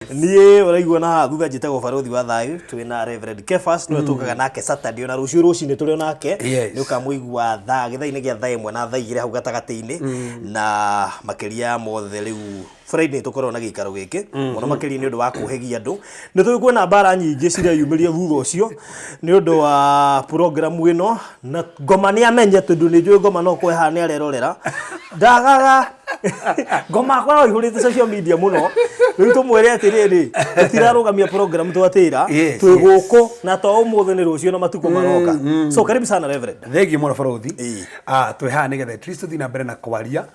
Niĩ ũraigua na haha thutha njĩtagwo Barũthi wa Thayũ, twĩna Reverend Kefas, nĩwe tũkaga nake Saturday, ona rũciũ rũcinĩ tũrĩ o nake. Nĩ ũkamũigua thaa gĩthaa-inĩ gĩa thaa 1 na thaa 2 hau gatagatĩ-inĩ, na makĩria ya mothe rĩu Friday tũkoragwo na gĩikaro gĩkĩ mũno makĩria nĩ ũndũ wa kũhegia andũ. Nĩ tũĩ kwĩna mbara nyingĩ cireyumĩria thutha ũcio nĩ ũndũ wa program ĩno, na ngoma nĩ amenye tondũ nĩ njũĩ ngoma no kweha nĩ arerorera ndagaga ngoma akoragwo aihũrĩte social media mũno. Rĩu tũmwĩre atĩrĩrĩ, tũtirarũgamia program twatĩra, twĩ gũkũ na to ũmũthĩ nĩ rũciũ na matukũ maroka. So karibu sana, Reverend. Thengiũ mũno, Barũthi. Ah, twĩ haha nĩgetha at least tũthiĩ na mbere na kwaria.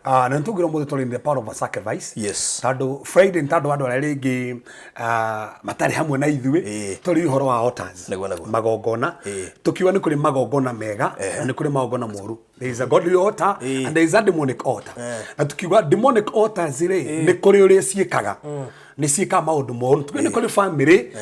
Ah, na nĩtũngĩra ũmũthĩ tũrĩ in the power of a sacrifice. Tondũ Friday nĩ tondũ andũ arĩa rĩngĩ matarĩ hamwe na ithuĩ, tũrĩ ũhoro wa altars. Nĩguo, nĩguo. Magongona. Tũkiuga nĩ kũrĩ magongona mega na nĩ kũrĩ magongona moru. There is a godly altar and there is a demonic altar. Na tukiuga demonic altars rĩ, nĩ kũrĩ ũrĩa ciĩkaga. Nĩ ciĩkaga maũndũ moru. Tukiuga nĩ kũrĩ family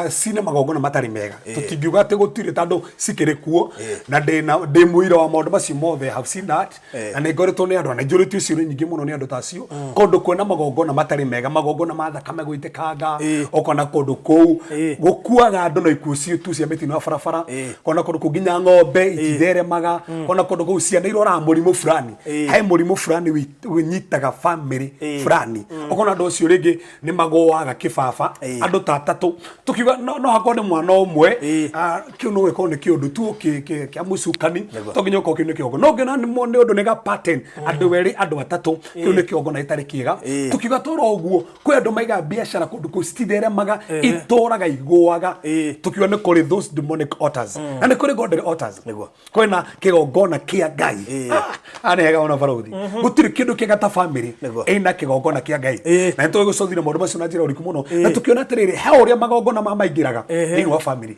cina magongona matarĩ mega. Tũtingiuga atĩ gũtirĩ tondũ cikĩrĩ kuo. Na ndĩ mũira wa maũndũ macio mothe. I have seen that. Na nĩ ngoretwo nĩ andũ, na njũrĩtio ciũria nyingĩ mũno nĩ andũ ta acio. Kũndũ kwĩna magongona matarĩ mega, magongona ma thakame gũitĩkanga, ũkona kũndũ kũu gũkuaga andũ na ikuũ tu cia mĩtino ya barabara, ũkona kũndũ kũu nginya ng'ombe ititheremaga, ũkona kũndũ kũu ciana iroraga mũrimũ fulani, he mũrimũ fulani wĩnyitaga family fulani, ũkona andũ acio rĩngĩ nĩ magũaga kĩbaba, andũ ta atatũ. Tũkiuga no hakorwo nĩ mwana ũmwe, kĩu no gĩkorwo nĩ kĩũndũ tu kĩa mũcukani, to nginya ũkorwo kĩu nĩ kĩongo. No ũngĩona nĩ ũndũ nĩ ga pattern, andũ erĩ, andũ atatũ, kĩu nĩ kĩongo na gĩtarĩ kĩega. Tũkiuga toro ũguo, kwĩ andũ maigaga biacara kũndũ kũu cititheremaga, itũraga igũaga. Tũkiuga nĩ kũrĩ those demonic altars na nĩ kũrĩ godly altars. Kwĩna kĩgongona kĩa Ngai. Ah, nĩ hega ona, Barũthi. Gũtirĩ kĩndũ kĩega ta family ĩna kĩgongona kĩa Ngai. Na nĩ tũgũcothire maũndũ macio na njĩra ũriku mũno, na tũkĩona atĩrĩrĩ, he ũrĩa magongona ma maingĩraga thĩinĩ wa family.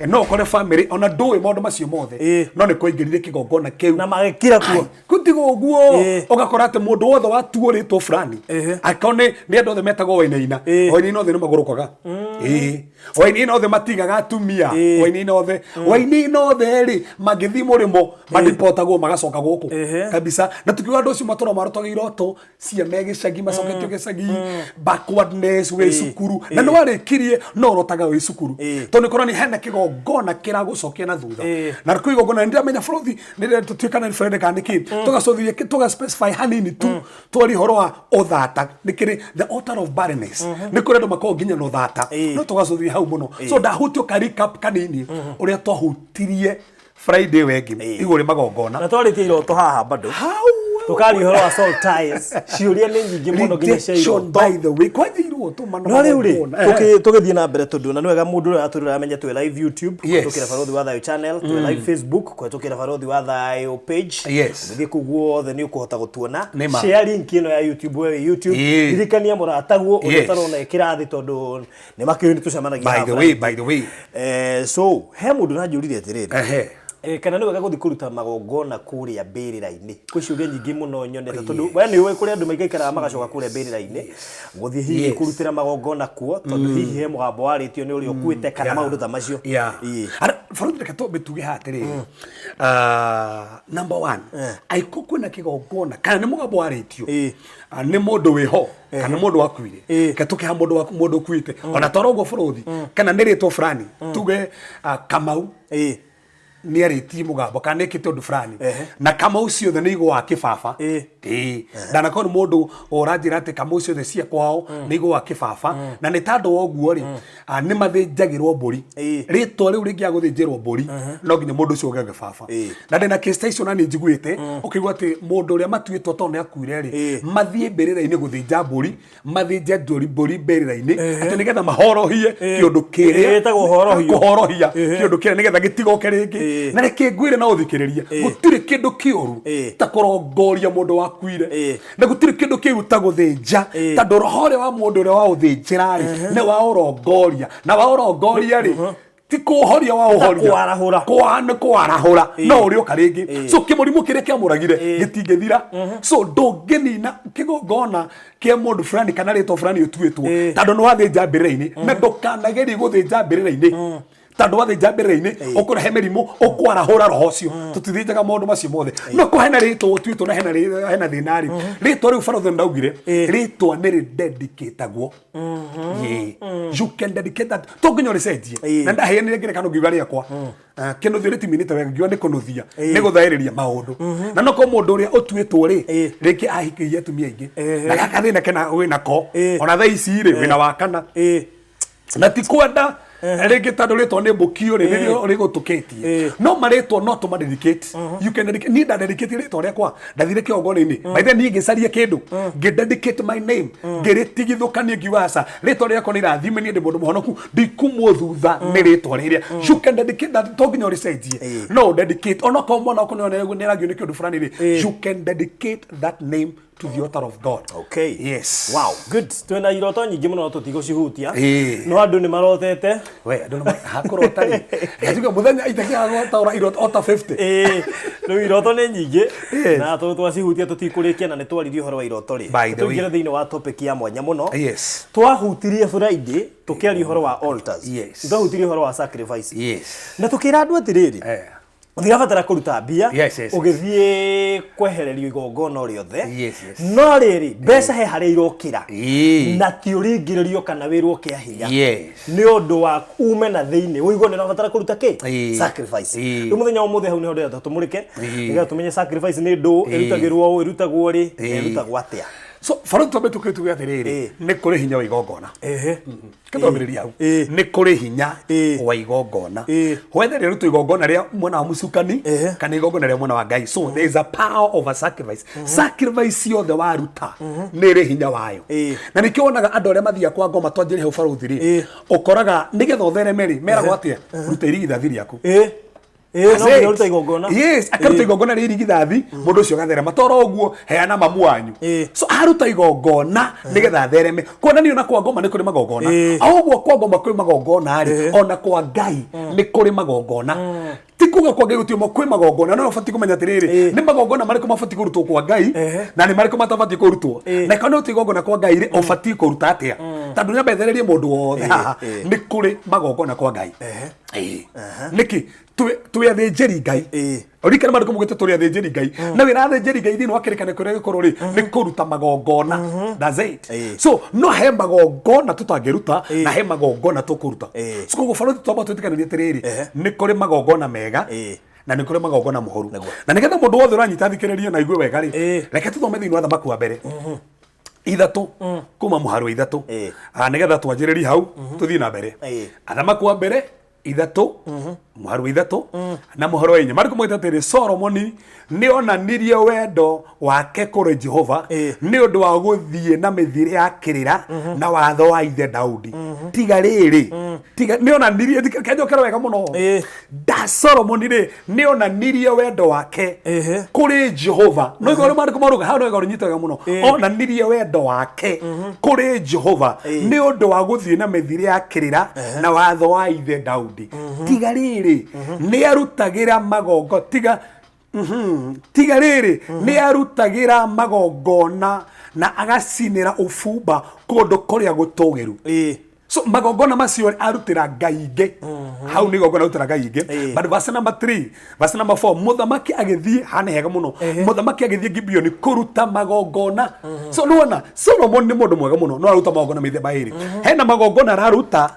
No ũkore family ona ndũĩ maũndũ macio mothe, no nĩ kwaingĩrire kĩgongona kĩu na magĩkira kuo. Gũtiga ũguo, ũgakora atĩ mũndũ wothe watuo rĩtwa fulani, angĩkorwo nĩ andũ othe metagwo Wainaina, Wainaina othe nĩ magũrũkaga. Wainaina othe matigaga atumia. Wainaina othe, Wainaina othe rĩ, mangĩthiĩ mũrĩmo madipotagwo magacoka gũkũ kabisa. Na tukiuga andũ acio matũra marotaga iroto cia me gĩcagi, macoketio gĩcagi, backwardness wĩ cukuru na nĩ warĩkirie no ũrotaga wĩ cukuru, tondũ nĩ kũronania hena kĩgongona kĩragũcokia na thutha. Na kwĩ igongona nĩ ndĩramenya, Bũrũthi, nĩ tũtuĩka na friend kana nĩkĩ, tũgacũthĩria tũga specify hanini tu, twarie ũhoro wa ũthata. Nĩ kĩrĩ the altar of barrenness, nĩ kũrĩ andũ makoragwo nginya na ũthata, no tũgacũthĩria hau mũno. So ndahutio ka recap kanini ũrĩa twahutirie Friday wengi igũrũ rĩ magongona. Na twarĩtie iroto haha bado. Hau tũkaria ũhoro wa soul ties. Ciũria nĩ nyingĩ mũno nginya cia Rejection, iroto. By the way, kwanja iroto mana No rĩu rĩ, magongona. Tũgĩthiĩ na mbere, tondũ na nĩ wega mũndũ ũrĩa aratũrora amenye twĩ live YouTube kũhetũkĩra Barũthi wa Thayũ channel, twĩ live Facebook kũhetũkĩra Barũthi wa Thayũ page. Ũgĩthiĩ kũu guothe nĩ ũkũhota gũtuona. Nĩ ma. Share link ĩno ya YouTube we wĩ YouTube. Ririkania mũrataguo ũrĩa ũtarona ĩkĩrathi, tondũ nĩ makĩũĩ nĩ tũcemanagia By haha the way, Friday. By the way. So he mũndũ ũranjũririe atĩrĩrĩ, kana nĩ wega gũthiĩ kũruta magongona kũrĩa mbĩrĩra-inĩ. Kwĩ ciũria nyingĩ mũno nyonete, tondũ we nĩ ũĩ kũrĩ andũ maikaikaraga magacoka kũrĩa mbĩrĩra-inĩ gũthiĩ hihi kũrutĩra magongona kuo, tondũ hihi he mũgambo warĩtio nĩ ũrĩa ũkuĩte kana maũndũ ta macio. Barũthi, reke twambe tuge haha atĩrĩrĩ. Ah, number one, angĩkorwo kwĩna kĩgongona kana nĩ mũgambo warĩtio nĩ mũndũ wĩho kana mũndũ wakuire, reke tũkĩha mũndũ ũkuĩte, ona toro ũguo, bũrũthi, kana nĩ rĩtwa fulani, tuge Kamau nĩ arĩtie mũgambo kana nĩ ĩkĩte ũndũ fulani, na Kamau ciothe nĩ igũaga kĩbaba. Ndanakorwo nĩ mũndũ ũranjĩra atĩ Kamau ciothe cia kwao nĩ igũaga kĩbaba, na nĩ tandũ wa ũguo rĩ, nĩ mathĩnjagĩrwo mbũri. Rĩtwa rĩu rĩngĩaga gũthĩnjĩrwo mbũri, no nginya mũndũ ũcio ũgĩa gĩbaba. Na ndĩna case ta icio, na nĩ njiguĩte ũkĩigua atĩ mũndũ ũrĩa matuĩtwo tondũ nĩ akuire rĩ, mathiĩ mbĩrĩra-inĩ gũthĩnja mbũri, mathĩnje mbũri mbĩrĩra-inĩ atĩ nĩgetha mahorohie kĩũndũ kĩrĩa. Ĩtagwo horohio. Kũhorohia kĩũndũ kĩrĩa nĩgetha gĩtigoke rĩngĩ. Na reke ngwĩre na ũthikĩrĩrie, gũtirĩ kĩndũ kĩũru ta kũrongoria mũndũ wakuire, na gũtirĩ kĩndũ kĩũru ta gũthĩnja, tondũ roho ũrĩa wa mũndũ ũrĩa waũthĩnjĩra rĩ, nĩ waũrongoria, na waũrongoria rĩ, ti kũũhoria waũhoria. Kwarahũra. Kwa nĩ kwarahũra, no ũrĩũka rĩngĩ. So kĩmũrimũ kĩrĩa kĩamũragire gĩtingĩthira. So ndũngĩnina kĩgongona kĩa mũndũ fulani kana rĩtwa fulani ũtuĩtwo tondũ nĩ wathĩnja mbĩrĩra-inĩ, na ndũkanagerie gũthĩnja mbĩrĩra-inĩ. Tondũ wathĩnja mbĩrĩra-inĩ, ũkũrehe mĩrimũ, ũkwarahũra roho ũcio. Tũtithĩnjaga maũndũ macio mothe. No ko hena rĩtwa ũtuĩtwo na hena thĩna rĩ, rĩtwa rĩu barũthi ndaugire, rĩtwa nĩ rĩdedicatagwo. Yeah. You can dedicate that. To nginya ũrĩcenjie. Na ndaheanire ngerekano ngiuga rĩakwa. Ah, kĩnũthia rĩtiminĩte wega, ngiuga nĩ kũnũthia, nĩ gũthaĩrĩria maũndũ. Na no korwo mũndũ ũrĩa ũtuĩtwo rĩ, rĩngĩ ahikĩirie atumia aingĩ. Na gaka thĩna kena wĩnako. Ona thaa ici rĩ, wĩna wa kana. Na ti kwenda rĩngĩ tondũ rĩtwa nĩ mbũkio rĩ, nĩrĩo rĩgũtũkĩtie. No marĩtwa no tũma dedicate. You can dedicate. Niĩ nda dedicate rĩtwa rĩakwa, ndathire kĩgongona-inĩ. By then niĩ ngĩcaria kĩndũ, ngĩ dedicate my name, ngĩrĩtigithũkania ngiuga aca, rĩtwa rĩakwa nĩ irathime, niĩ ndĩ mũndũ mũhonoku, ndikumwo thutha nĩ rĩtwa rĩrĩa. You can dedicate that, to nginya ũrĩcenjie. No dedicate, onokorwo mwana waku nĩ aragio nĩ kĩũndũ fulani rĩ, you can dedicate that name to the altar of God. Okay. Yes. Wow, good. Twĩna iroto nyingĩ mũno no tũtigũcihutia. Ĩĩ. No andũ nĩ marotete. We, andũ nĩ hakũrota rĩ. Gatuga mũthenya itakĩaga gũtaũra iroto ota 50. Ĩĩ, rĩu iroto nĩ nyingĩ. Yes. Na twacihutia tũtikũrĩkia na nĩ twaririe ũhoro wa iroto rĩ. By the way. Tũingĩre thĩinĩ wa topic ya mwanya mũno. Yes. Twahutirie Friday tũkĩaria ũhoro wa altars. Yes. Twahutirie ũhoro wa sacrifice. Yes. Na tũkĩra andũ atĩrĩrĩ. Ũtirabatara kũruta mbia Yes. ũgĩthiĩ kwehererio igongona o rĩothe. Yes. No rĩrĩ, mbeca he harĩa irokĩra. Ĩĩ. Na ti ũringĩrĩrio kana wĩrwo kĩa hinya. Yes. Nĩ ũndũ wa ume na thĩinĩ ũigue nĩ ũrabatara kũruta kĩ? Ĩĩ. Sacrifice. Ĩĩ. Rĩu mũthenya wa ũmũthĩ hau nĩho ndĩrenda tũmũrĩke. Ĩĩ. Nĩgetha tũmenye sacrifice nĩ ndũ, ĩrutagĩrwo ũ, ĩrutagwo rĩ, na Ĩĩ. ĩrutagwo atĩa. So, barũthi twambe tũkĩtuge atĩrĩrĩ, nĩ kũrĩ hinya wa igongona. Kĩtwambĩrĩria hau. Nĩ kũrĩ hinya wa igongona. Whether rĩrutwo igongona rĩa mwena wa mũcukani kana igongona rĩa mwena wa Ngai. So there is a power of a sacrifice. Sacrifice yothe waruta nĩ ĩrĩ hinya wayo. Na nĩkĩo wonaga andũ arĩa mathiaga kwa ngoma twanjĩre hau barũthi rĩ, ũkoraga nĩgetha ũthereme rĩ, meragwo atĩa? Ruta irigithathi rĩaku. Ĩĩ, no nginya ũrute igongona. Yes, akaruta igongona rĩa irigithathi, mũndũ ũcio agatherema. Toro ũguo, heana mamu wanyu. So aruta igongona nĩgetha athereme. Kuonania ona kwa ngoma nĩ kũrĩ magongona. O ũguo kwa ngoma kwĩ magongona rĩ, ona kwa Ngai nĩ kũrĩ magongona. Ti kuga kwa Ngai gũtirĩ kwĩ magongona, no ũbatiĩ kũmenya atĩrĩrĩ, nĩ magongona marĩkũ mabatiĩ kũrutwo kwa Ngai na nĩ marĩkũ matabatiĩ kũrutwo. Na kana ũrute igongona kwa Ngai rĩ, ũbatiĩ kũruta atĩa? Tondũ nyambe thererie mũndũ wothe haha, nĩ kũrĩ magongona kwa Ngai. Nĩkĩ? Twĩ athĩnjĩri Ngai. Ririkana maandĩko maugĩte tũrĩ athĩnjĩri Ngai. Na wĩra athĩnjĩri Ngai thĩinĩ wa kĩrĩkanĩro kĩrĩa gĩkũrũ rĩ, nĩ kũruta magongona. That's it. So no he magongona tũtangĩruta na he magongona tũkũruta. So koguo barũthi twamba twĩtĩkanĩrie atĩrĩrĩ, nĩ kũrĩ magongona mega na nĩ kũrĩ magongona mũhoru. Na nĩgetha mũndũ wothe ũranyita athikĩrĩrie na aigue wega rĩ, reke tũthome thĩinĩ wa Thamaki wa mbere 3 kuma mũhari wa 3. Nĩgetha twanjĩrĩrie hau tũthiĩ na mbere. Athamaki wa mbere 3 mũhari wa 3 na mũhari wa 4. Marĩkũ maugĩte atĩrĩ, Solomoni nĩ onanirie wendo wake kũrĩ Jehova nĩ ũndũ wa gũthiĩ na mĩthiĩre ya kĩrĩra na watho wa ithe Daudi. Tiga rĩrĩ, tiga nĩ onanirie, kenjokera wega mũno. Da Solomoni rĩ nĩ onanirie wendo wake kũrĩ Jehova. No igũrũ maandĩko maruga hau no igũrũ nyita wega mũno. Onanirie wendo wake kũrĩ Jehova nĩ ũndũ wa gũthiĩ na mĩthiĩre ya kĩrĩra na watho wa ithe Daudi. Tiga rĩrĩ nĩ arutagĩra magongo tiga tiga rĩrĩ nĩ arutagĩra magongona na agacinĩra ũbumba kũndũ kũrĩa gũtũgĩru. So magongona macio arutĩra ngai ingĩ. Hau nĩ igongona arutĩra ngai ingĩ. But verse number 3, verse number 4, mũthamaki agĩthiĩ hana hega mũno. Mũthamaki agĩthiĩ Gibeoni kũruta magongona. So nĩwona Solomon nĩ mũndũ mwega mũno, no aruta magongona mĩthemba ĩrĩ. Hena magongona araruta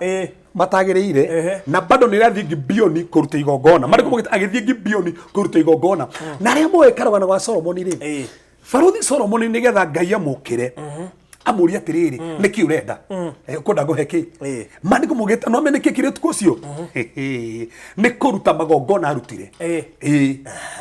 matagĩrĩire na bado nĩ arathiĩ Gibeoni kũruta igongona. Marĩkũ maugĩte agĩthiĩ Gibeoni kũruta igongona. Na arĩa moĩ karũgano ga Solomon rĩ, Barũthi Solomon nĩgetha Ngai amũkĩre amũrie atĩrĩrĩ, nĩkĩ ũrenda? Ũkwenda ngũhe kĩ? Maandĩko maugĩte no amenye nĩkĩ kĩrĩ ũtukũ ũcio? Nĩ kũruta magongona arutire.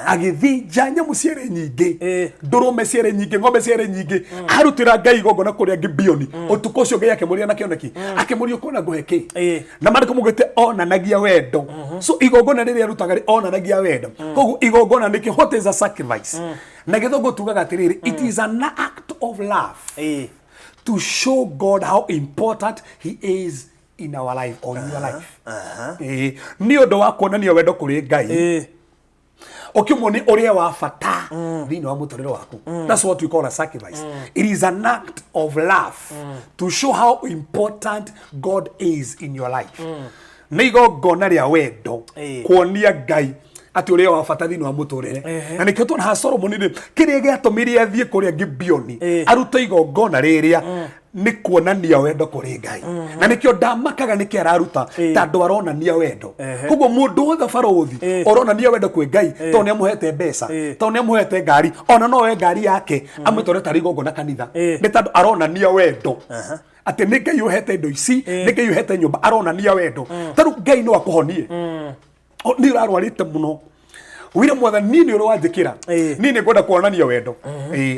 Agĩthĩnja nyamũ ciarĩ nyingĩ, ndũrũme ciarĩ nyingĩ, ng'ombe ciarĩ nyingĩ, arutĩra Ngai igongona kũrĩa Gibeoni. Ũtukũ ũcio Ngai akĩmũria na kĩoneki, akĩmũria ũkwenda ngũhe kĩ? Na maandĩko maugĩte onanagia wendo. So igongona rĩrĩa arutaga rĩ, onanagia wendo. Koguo igongona nĩkĩ? What is a sacrifice? Na gĩthũngũ tugaga atĩrĩrĩ, it is an act of love to show God how important he is in our life or in your life. Nĩ ũndũ wa kuonania wendo kũrĩ Ngai, ũkĩmuonia ũrĩa wa bata thĩinĩ wa mũtũrĩre waku. That's what we call a sacrifice. It is an act of love to show how important God is in your life. Nĩ igongona rĩa wendo, kuonia Ngai atĩ ũrĩa wa bata thĩinĩ wa mũtũrĩre. Na nĩkĩo tuona haha Solomoni rĩ, kĩrĩa gĩatũmire athiĩ kũrĩa Gibeoni arute igongona rĩrĩa nĩ kuonania wendo kũrĩ Ngai. Na nĩkĩo ndamakaga nĩkĩ araruta, tondũ aronania wendo. Koguo mũndũ wothe barũthi ũronania wendo kwĩ Ngai, tondũ nĩ amũhete mbeca, tondũ nĩ amũhete ngari, ona no oe ngari yake amũtware tarĩ igongona kanitha, nĩ tondũ aronania wendo atĩ nĩ Ngai ũhete indo ici, nĩ Ngai ũhete nyũmba, aronania wendo. Tarĩu Ngai no akũhonie. Nĩ ũrarwarĩte mũno, wĩre Mwathani, niĩ nĩ ũrĩ wanjĩkĩra, niĩ nĩ ngwenda kuonania wendo.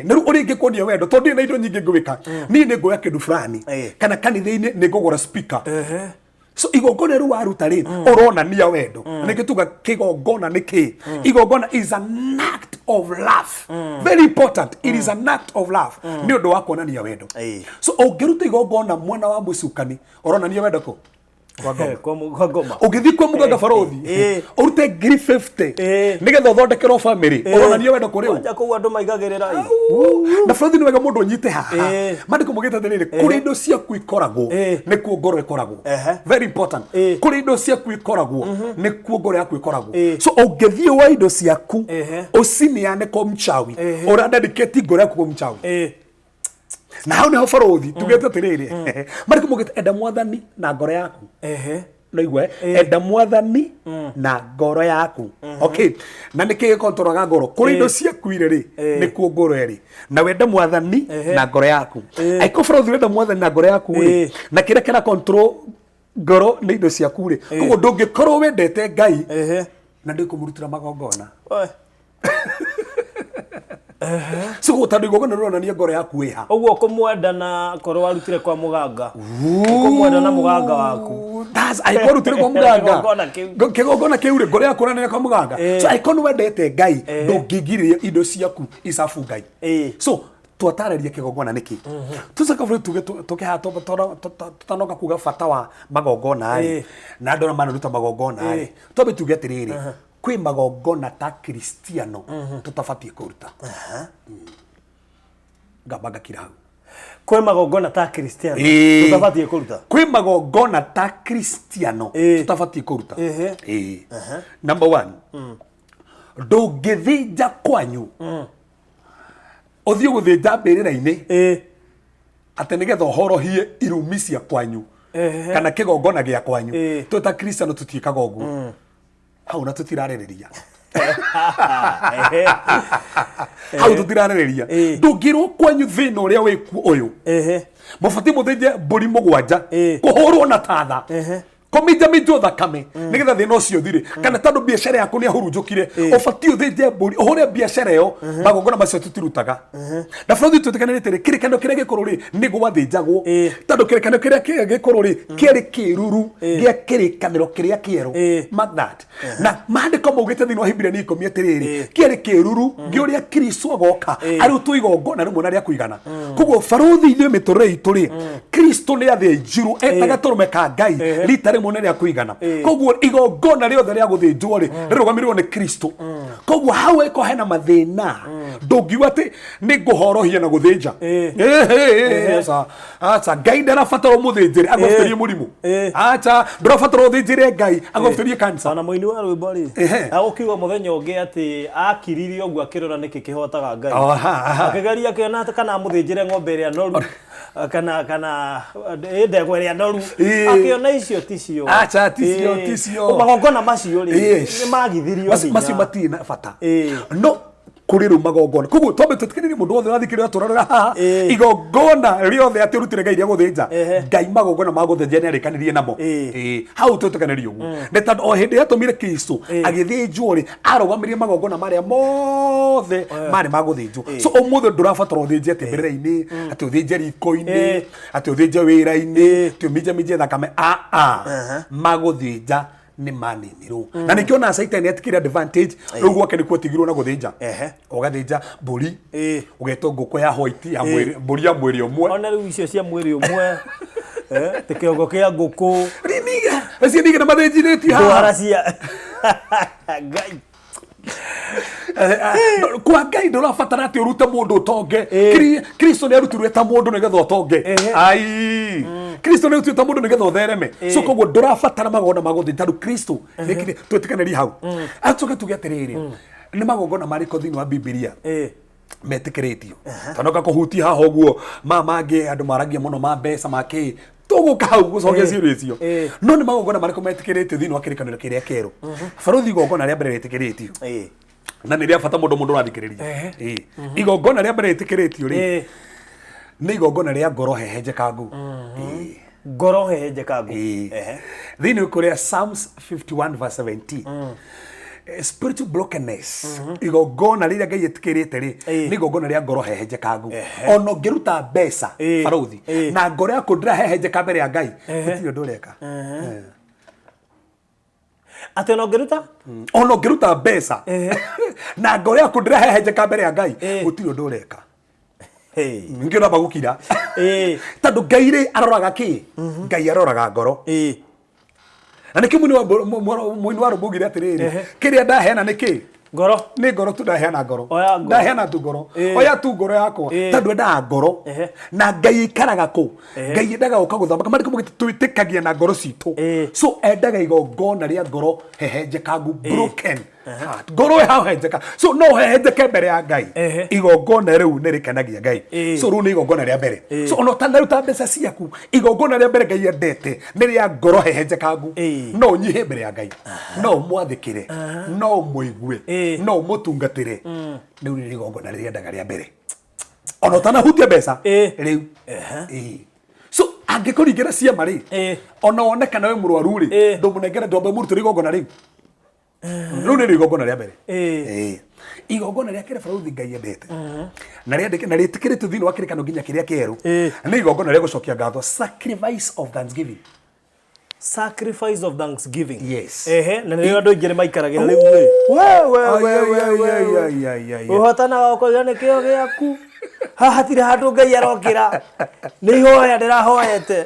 Na rĩu ũrĩa ingĩkuonia wendo, tondũ ndirĩ na indo nyingĩ ngwĩka, niĩ nĩ nguoya kĩndũ fulani, kana kanitha-inĩ nĩ ngũgũra speaker. So igongona rĩu waruta rĩ, ũronania wendo. Na nĩkĩo tuga kĩgongona nĩ kĩ? Igongona is an act of love. Very important, it is an act of love, nĩ ũndũ wa kuonania wendo. So ũngĩruta igongona mwena wa mũcukani, ũronania wendo kũ? Kwa ngoma. Kwa ngoma. Ũngĩthiĩ kwa mũganga barũthi, ũrute 50,000 nĩgetha ũthondekerwo family, ũronania wendo kũrĩ ũ? Kwanja kũu andũ maigagĩrĩra ĩ. Na barũthi, nĩ wega mũndũ ũnyite haha. Maandĩko maugĩte atĩrĩrĩ, kũrĩ indo ciaku ikoragwo, nĩkuo ngoro ĩkoragwo. Very important. Kũrĩ indo ciaku ikoragwo, nĩkuo ngoro yaku ĩkoragwo. So ũngĩthiĩ wa indo ciaku ũcineane kwa mchawi, ũradedicate ngoro yaku kwa mchawi. Na hau nĩho barũthi tugĩte atĩrĩrĩ, marĩkũ maugĩte, enda Mwathani na ngoro yaku. No igue, enda Mwathani na ngoro yaku. Okay, na nĩkĩ gĩkontroraga ngoro? Kũrĩ indo ciaku irĩ rĩ, nĩkuo ngoro ĩrĩ. Na wende Mwathani na ngoro yaku. Angĩkorwo barũthi ũrenda Mwathani na ngoro yaku rĩ, na kĩrĩa kĩra control ngoro nĩ indo ciaku rĩ, koguo ndũngĩkorwo wendete Ngai na ndũkũmũrutĩra magongona. Oe. So tondũ igongona rĩronania ngoro yaku ĩha. Ũguo kũmwenda na korwo warutire kwa mũganga, kũmwenda na mũganga waku. That's angĩkorwo ũrutĩre kwa mũganga. Kĩgongona kĩu. Kĩgongona kĩu rĩ, ngoro yaku ĩronania kwa mũganga. So angĩkorwo nĩ wendete Ngai, ndũngĩgirĩrĩria indo ciaku icabu Ngai. So twatarĩria kĩgongona nĩkĩ. Tũcoka bũrũri tuge tũke haha tũtanoka kuga bata wa magongona rĩ, na andũ arĩa manaruta magongona rĩ, twambe tuge atĩrĩrĩ, kwĩ magongona ta Kristiano tũtabatiĩ kũruta. Ngamba ngakira hau. Kwĩ magongona ta Kristiano tũtabatiĩ kũruta. Kwĩ magongona ta Kristiano tũtabatiĩ kũruta. Number one, ndũngĩthĩnja kwanyu ũthiĩ gũthĩnja mbĩrĩra-inĩ atĩ nĩgetha ũhorohie irumi cia kwanyu kana kĩgongona gĩa kwanyu. Twĩ ta Kristiano tũtiĩkaga ũguo hau, na tũtirarĩrĩria hau, tũtirarĩrĩria. Ndũngĩrwo kwanyu thĩna ũrĩa wĩkuo ũyũ, mũbatiĩ mũthĩnje mbũri 7, kũhũrwo na tatha, kũminjaminjwo thakame, nĩgetha thĩna ũcio ũthire. Kana tondũ biacara yaku nĩ ahurunjũkire, ũbatiĩ ũthĩnje mbũri, ũhũre biacara ĩyo. Magongona macio tũtirutaga. Na bũrũri twĩtĩkanĩrĩte rĩ, kĩrĩkanĩro kĩrĩa gĩkũrũ rĩ, nĩ gwathĩnjagwo, tondũ kĩrĩkanĩro kĩrĩa gĩkũrũ rĩ, kĩarĩ kĩruru gĩa kĩrĩkanĩro kĩrĩa kĩerũ. Mark that. Na maandĩko maugĩte thĩinĩ wa Hibirania 10 atĩrĩrĩ, kĩarĩ kĩruru gĩa ũrĩa Kristo agoka arutwo igongona rĩmwe na rĩa kũigana. Koguo barũthi, ithuĩ mĩtũrĩre itũ rĩ, Kristo nĩ athĩnjirwo eta gatũrũme ka Ngai rita rĩmwe na rĩa kũigana. Koguo igongona rĩothe rĩa gũthĩnjwo rĩ, rĩrũgamĩrĩrwo nĩ Kristo. Koguo hau ĩko hena mathĩna, ndũngiuga atĩ nĩ ngũhorohia na gũthĩnja. Aca, aca, Ngai ndarabatara ũmũthĩnjĩre agũbĩrie mũrimũ. Aca, ndũrabatara ũthĩnjĩre Ngai agũbĩrie cancer. Ona mũini wa rwĩmbo rĩ, agũkiuga mũthenya ũngĩ atĩ akiririe ũguo akĩrora nĩkĩ kĩhotaga Ngai. Aha, aha. Akĩgeria akĩona atĩ kana amũthĩnjĩre ng'ombe ĩrĩa noru, kana ndegwa ĩrĩa noru, akĩona icio ticio. Aca, ticio, ticio. Magongona macio rĩ, nĩ magithirio hinya. Macio matirĩ na bata. No kũrĩ rĩu magongona, koguo twambe twĩtĩkĩrĩrie mũndũ wothe ũrathikĩrĩria tũrarora haha, igongona rĩothe atĩ ũrutĩre Ngai rĩa gũthĩnja, Ngai magongona ma gũthĩnja nĩ arĩkanĩrie namo. Hau twĩtĩkanĩrie ũguo, nĩ tondũ o hĩndĩ yatũmire Kristo agĩthĩnjwo rĩ, arũgamirie magongona marĩa mothe marĩ ma gũthĩnjwo. So ũmũthĩ ndũrabatara ũthĩnje atĩ mbĩrĩra-inĩ, atĩ ũthĩnje riko-inĩ, atĩ ũthĩnje wĩra-inĩ, atĩ ũminjaminje thakame. Aa, magũthĩnja nĩ maninirwo, na nĩkĩo na Caitani atikĩrĩ advantage rĩu gwake nĩkuo atigirwo na gũthĩnja. Ũgathĩnja mbũri, ũgetwo ngũkũ ya white ya mwĩrĩ, mbũri ya mwĩrĩ ũmwe. Ona rĩu icio cia mwĩrĩ ũmwe, tĩ kĩongo kĩa ngũkũ. Riniga acio nige na mathĩnjithĩtie haha. Ndwara cia Ngai. Kwa Ngai ndũrabatara atĩ ũrute mũndũ ũtonge. Kristo nĩ arutirwe ta mũndũ nĩgetha ũtonge. Ai, Kristo nĩ arutirwe ta mũndũ nĩgetha ũthereme. So koguo ndũrabatara magongona ma gũthĩnja tondũ Kristo nĩekire. Twĩtĩkanĩrie hau. Acoke tuge atĩrĩrĩ, nĩ magongona marĩkũ thĩinĩ wa Bibilia metĩkĩrĩtio? Tondũ kũhutia haha ũguo ma mangĩ andũ maragia mũno ma mbeca ma kĩ, tũgũka hau gũcokia ciũria icio. No nĩ magongona marĩkũ metĩkĩrĩtio thĩinĩ wa kĩrĩkanĩro kĩrĩa kĩerũ? Barũthi, igongona rĩa mbere rĩtĩkĩrĩtio na nĩ rĩa bata mũndũ mũndũ ũrathikĩrĩria. Igongona rĩa mbere rĩtĩkĩrĩtio rĩ, nĩ igongona rĩa ngoro hehenjekangu. Ngoro hehenjekangu. Thĩinĩ kũrĩa Psalms 51 verse 17, spiritual brokenness, igongona rĩrĩa Ngai ĩtĩkĩrĩte rĩ, nĩ igongona rĩa ngoro hehenjekangu. Ona ũngĩruta mbeca, barũthi, na ngoro yaku ndĩrahehenjeka mbere ya Ngai, gũtirĩ ũndũ ũreka. Atĩ ona ũngĩruta? Ona ũngĩruta mbeca na ngoro yaku ndĩrahehenjeka mbere ya Ngai, gũtirĩ ũndũ ũreka. Hey. Ningĩ ũramba gũkira, tondũ Ngai rĩ, aroraga kĩ? Ngai aroraga ngoro. Na nĩkĩo mũini wa rũmbo augire atĩrĩrĩ, kĩrĩa ndaheana nĩ kĩ? Ngoro. Nĩ ngoro tu ndaheana, ngoro. Oya ngoro. Ndaheana tu ngoro. Oya tu ngoro yakwa, tondũ endaga ngoro. Na Ngai aikaraga kũ? Ngai endaga gũka gũthamaka marĩkũ mũgĩte twĩtĩkagia na ngoro citũ. So endaga igongona rĩa ngoro hehenjekangu, broken heart. Ngoro ĩhahenjeka, so no hehenjeke mbere ya Ngai. Igongona rĩu nĩ rĩkenagia Ngai. So rĩu nĩ igongona rĩa mbere. So ona ũtanaruta mbeca ciaku, igongona rĩa mbere Ngai endete nĩ rĩa ngoro hehenjekangu. No ũnyihe mbere ya Ngai, no ũmwathĩkĩre, no ũmũigue, no ũmũtungatĩre. Rĩu nĩ igongona rĩrĩa endaga rĩa mbere, ona ũtanahutia mbeca. Rĩu. So angĩkũringĩra ciama rĩ, ona wone kana wĩ mũrwaru rĩ, ndũmũnengere, ndwambe mũrutĩre igongona rĩu. Rĩu nĩ igongona rĩa mbere. Igongona rĩa kerĩ, barũthi, Ngai endete na rĩandĩke na rĩtĩkĩrĩtio thĩinĩ wa kĩrĩkano nginya kĩrĩa kĩerũ, nĩ igongona rĩa gũcokia ngatho, sacrifice of thanksgiving. Sacrifice of thanksgiving. Yes. Ehe, na nĩrĩo andũ aingĩ nĩ maikaragĩra rĩu ĩ. We we we we we we. Ai, ai, ai, ai. Ũhotanaga ũkoiga nĩ kĩo gĩaku. Haha hatirĩ handũ Ngai arokĩra. Nĩ ihoya ndĩrahoete.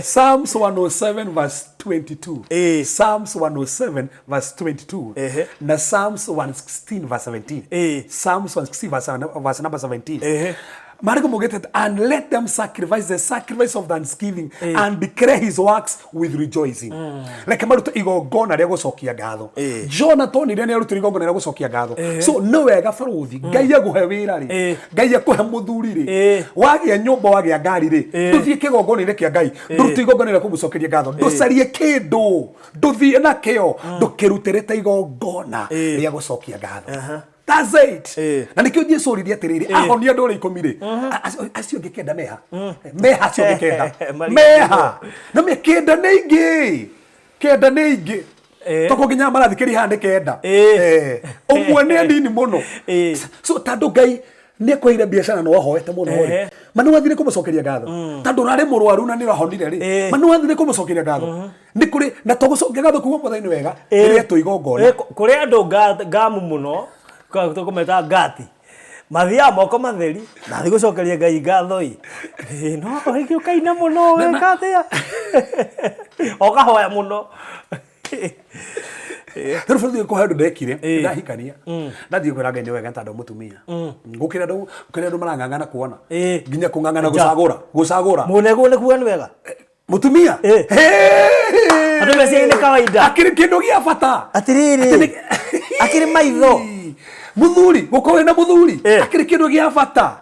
Psalms 107 verse 22. Psalms 107 verse 22. Na Psalms 116 verse 17. Psalms 116 verse number 17. Mariko mugete, "And let them sacrifice the sacrifice of thanksgiving and declare his works with rejoicing." Reke marute igongona rĩa gũcokia ngatho. Jona tonire nĩ arutire igongona rĩa gũcokia ngatho. So nĩ wega, barũthi, Ngai agũhe wĩra rĩ, Ngai akũhe mũthuri rĩ, wagĩa nyũmba, wagĩa ngari rĩ, ndũthiĩ kĩgongona-inĩ kĩa Ngai ndũrute igongona rĩa kũmũcokeria ngatho. Ndũcarie kĩndũ, ndũthiĩ nakĩo, ndũkĩrutĩre ta igongona rĩa gũcokia ngatho. That's it. Na nĩkĩo Jesu oririe atĩrĩrĩ, ahonia andũ arĩa 10 rĩ, acio angĩ 9 meha? Meha acio angĩ 9? Marigĩrĩrio. Meha na me 9 nĩ ingĩ, 9 nĩ ingĩ. Toko nginya marathikĩria haha nĩ 9. Ũmwe nĩ anini mũno. So tondũ Ngai nĩ akũheire biacara na wahoete mũno rĩ, ma nĩ wathire kũmũcokeria ngatho? Tondũ ũrarĩ mũrwaru na nĩ ũrahonire rĩ, ma nĩ wathire kũmũcokeria ngatho? Nĩ kũrĩ na to gũcokia ngatho kuga Mwathani nĩ wega, rĩretwo igongona. Kũrĩ andũ ngamu mũno, tũkũmeta ngati, mathiaga moko matheri na thiĩ gũcokeria Ngai ngatho ĩ. No rĩngĩ ũkaina mũno weka atĩa, ũkahoya mũno. Rĩu bũrũri kũhe ũndũ ndekire, ndahikania, ndathiĩ kwĩra Ngai nĩ wega tondũ mũtumia gũkĩra andũ, gũkĩra andũ marang'ang'ana kuona nginya kũng'ang'ana gũcagũra gũcagũra. Mũneguo nĩ kuga nĩ wega. Mũtumia. Andũ meciria nĩ kawaida. Akĩrĩ kĩndũ gĩa bata. Atĩrĩrĩ, Atĩ akĩrĩ maitho. Mũthuri, gũkorwo wĩna mũthuri akĩrĩ kĩndũ gĩa bata.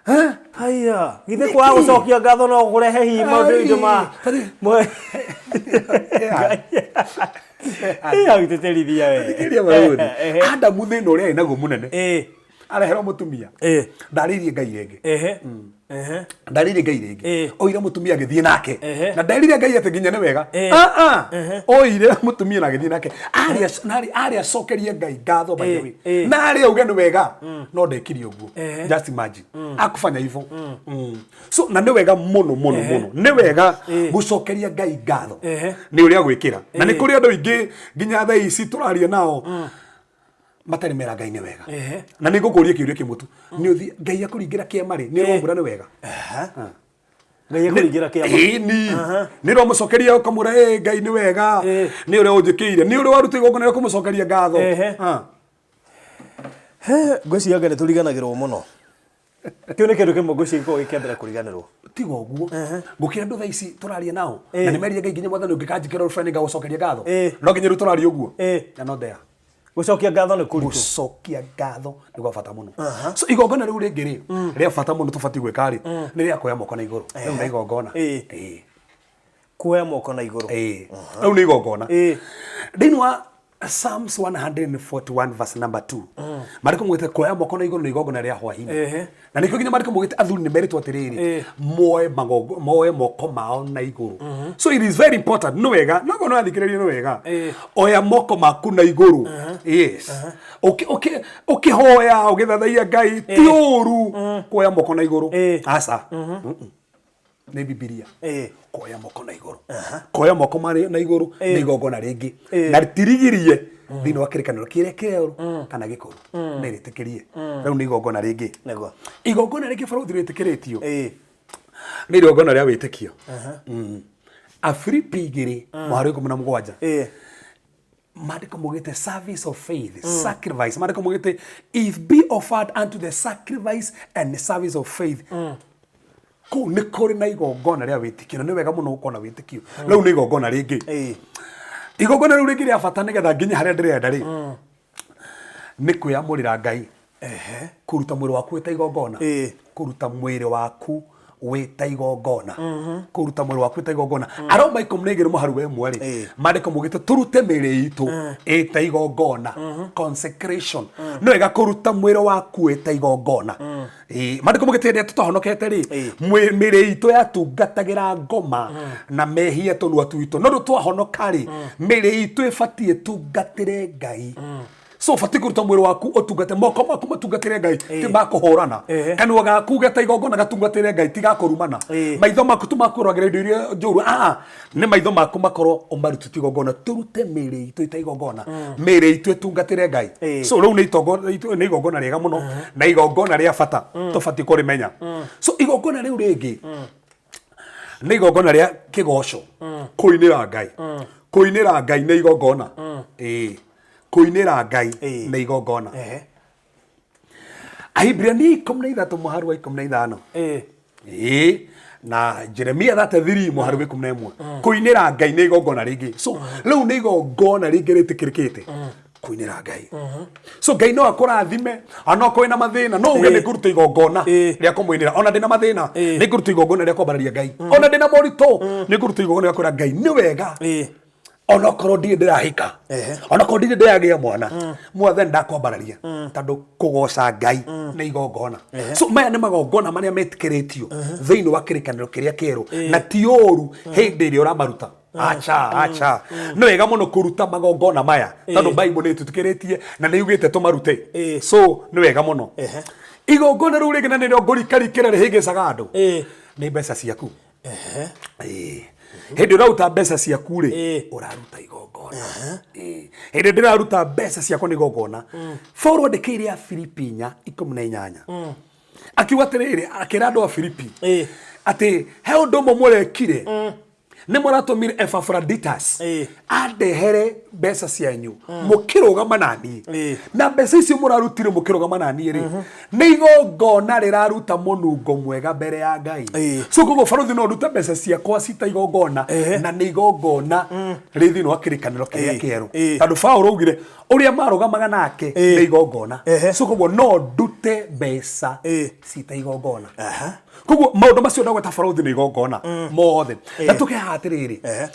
Eh? Haya, githĩ kwaga gũcokia ngatho no kũrehe hihi maũndũ indo ma Ai. Hau tĩtĩrithia we. Thikĩrĩria barũthi. Adamu thĩna ũrĩa arĩ naguo mũnene, areherwo mũtumia, ndarĩirie Ngai rĩngĩ. Ehe. Ehe. Ndarĩirie Ngai rĩngĩ. Oire mũtumia agĩthiĩ nake. Na nderire Ngai atĩ nginya nĩ wega. Ah, ah. Oire mũtumia na agĩthiĩ nake. Arĩ acokerie Ngai ngatho, by the way, na arĩ auge nĩ wega, no ndekire ũguo. Just imagine akufanya hivyo. So na nĩ wega mũno mũno mũno, nĩ wega gũcokeria Ngai ngatho nĩ ũrĩa gwĩkĩra. Na nĩ kũrĩ andũ aingĩ nginya thaa ici tũraria nao matarĩ mera Ngai nĩ wega. Na nĩ ngũkũria kĩũria kĩmwe tu, nĩ ũthi Ngai akũringĩra kĩama rĩ, nĩ ũramwĩra nĩ wega? Ngai ekũringĩra kĩama? Ĩni, nĩ ũramũcokeria ũkamwĩra, "Ĩ, Ngai nĩ wega nĩ ũrĩa ũnjĩkĩire"? Nĩ ũrĩa waruta igongona rĩa kũmũcokeria ngatho? He, ngwĩciria anga nĩ tũriganagĩrwo mũno. Kĩu nĩ kĩndũ kĩmwe ngwĩciria gĩkoragwo gĩkĩambere kũriganĩrwo. Tiga ũguo, ngũkĩra andũ thaa ici tũraria nao na nĩ merire Ngai nginya Mwathani ũngĩkanjĩkĩra ũrũ fulani ngagũcokeria ngatho. No nginya rĩu tũraria ũguo. They're not there. Gũcokia ngatho nĩ kũritũ. Gũcokia ngatho nĩ gwa bata mũno. So igongona rĩu rĩngĩ rĩ, rĩa bata mũno tũbatiĩ gwĩka rĩ, nĩ rĩa kuoya moko na igũrũ. Rĩu nĩ igongona. Kuoya moko na igũrũ. Rĩu nĩ igongona. Thĩinĩ wa Psalms 141 verse number 2. Maandĩko maugĩte kuoya moko na igũrũ nĩ igongona rĩa hwaĩ-inĩ. Na nĩkĩo nginya maandĩko maugĩte athuri nĩ merĩtwo atĩrĩrĩ, moe moko mao na igũrũ. So it is very important, nĩ wega, no korwo nĩwathikĩrĩria nĩ wega. Oya moko maku na igũrũ. Yes. Ũkĩhoya, ũgĩthathaiya Ngai, ti ũru kuoya moko na igũrũ. Aca. Nĩ Bibilia. Kuoya moko na igũrũ. Kuoya moko marĩ na igũrũ nĩ igongona rĩngĩ. Na rĩtirigirie thĩinĩ wa kĩrĩkanĩro kĩrĩa kĩerũ kana gĩkũrũ. Nĩ rĩtĩkĩrie. Rĩu nĩ igongona rĩngĩ. Nĩguo. Igongona rĩngĩ barũthi rĩtĩkĩrĩtio. Nĩ igongona rĩa wĩtĩkio. Afilipi 2 mũhari wa 17. Maandĩko maugĩte service of faith, sacrifice. Maandĩko maugĩte if be offered unto the sacrifice and the service of faith. Kũu nĩ kũrĩ na igongona rĩa wĩtĩkio, na nĩ wega mũno gũkorwo na wĩtĩkio. Rĩu nĩ igongona rĩngĩ. Igongona rĩu rĩngĩ rĩa bata nĩgetha nginye harĩa ndĩrenda rĩ, nĩ kwĩyamũrĩra Ngai. Kũruta mwĩrĩ waku wĩ ta igongona. Kũruta mwĩrĩ waku wĩ ta igongona. Kũruta mwĩrĩ waku wĩ ta igongona. Aroma 12 mũhari wa 1 rĩ, maandĩko maugĩte tũrute mĩĩrĩ itũ ĩ ta igongona. Consecration. Nĩ wega kũruta mwĩrĩ waku wĩ ta igongona. Maandĩko maugĩte hĩndĩ ĩrĩa tũtahonokete rĩ, mĩĩrĩ itũ yatungatagĩra ngoma na mehia tũnua twitũ. No rĩu twahonoka rĩ, mĩĩrĩ itũ ĩbatiĩ ĩtungatĩre Ngai. So ũbatiĩ kũruta mwĩrĩ waku ũtungate, moko maku matungatĩre Ngai, ti ma kũhũrana. Kanua gaku geta igongona gatungatĩre Ngai, ti ga kũrumana. Maitho maku ti ma kũroragĩra indo iria njũru, aa, nĩ maitho maku makorwo ũmarutĩte igongona. Tũrute mĩĩrĩ itũ ĩta igongona, mĩĩrĩ itũ ĩtungatĩre Ngai. So rĩu nĩ igongona rĩega mũno na igongona rĩa bata tũbatiĩ kũrĩmenya. So igongona rĩu rĩngĩ nĩ igongona rĩa kĩgoco, kũinĩra Ngai. Kũinĩra Ngai nĩ igongona. Kũinĩra Ngai nĩ igongona. Ahibirania 13 mũhari wa 15. Na Jeremia 33 mũhari wa 11. Kũinĩra Ngai nĩ igongona rĩngĩ. So rĩu nĩ igongona rĩngĩ rĩtĩkĩrĩkĩte. Kũinĩra Ngai. So Ngai no akũrathime ona okorwo wĩna mathĩna, no uge nĩ ngũruta igongona rĩa kũmũinĩra. Ona ndĩna mathĩna, nĩ ngũruta igongona rĩa kwambararia Ngai. Ona ndĩna moritũ, nĩ ngũruta igongona rĩa kwĩra Ngai nĩ wega. Ona okorwo ndirĩ ndĩrahika, ona okorwo ndirĩ ndĩragĩa mwana, Mwathani ndakwambararia, tondũ kũgoca Ngai nĩ igongona. So maya nĩ magongona marĩa metĩkĩrĩtio thĩinĩ wa kĩrĩkanĩro kĩrĩa kĩerũ, na ti ũru hĩndĩ ĩrĩa ũramaruta. Acha, acha. Nĩ wega mũno kũruta magongona maya, tondũ Bible nĩ ĩtũtĩkĩrĩtie na nĩ yugĩte tũmarute. So nĩ wega mũno. Igongona rĩu rĩngĩ na nĩrĩo ngũrikarikĩra rĩhĩngĩcaga andũ, nĩ mbeca ciaku. Hĩndĩ ũraruta mbeca ciaku rĩ, ũraruta igongona. Hĩndĩ ndĩraruta mbeca ciakwa nĩ igongona. Paul andĩkĩire Afilipi 4:18. Akiuga atĩrĩrĩ, akĩra andũ a Filipi atĩ he ũndũ ũmwe mũrekire, nĩ mũratũmire Epaphroditus andehere mbeca cianyu mũkĩrũgama na niĩ. Na mbeca icio mũrarutire mũkĩrũgama na niĩ rĩ, nĩ igongona rĩraruta mũnungo mwega mbere ya Ngai. So koguo barũthi no ndute mbeca ciakwa cita igongona, na nĩ igongona rĩ thĩinĩ wa kĩrĩkanĩro kĩrĩa kĩerũ. Tondũ Paũlũ augire ũrĩa marũgamaga nake nĩ igongona. So koguo no ndute mbeca cita igongona. Koguo maũndũ macio ndagweta barũthi nĩ igongona mothe. Na tũkehaga atĩrĩrĩ,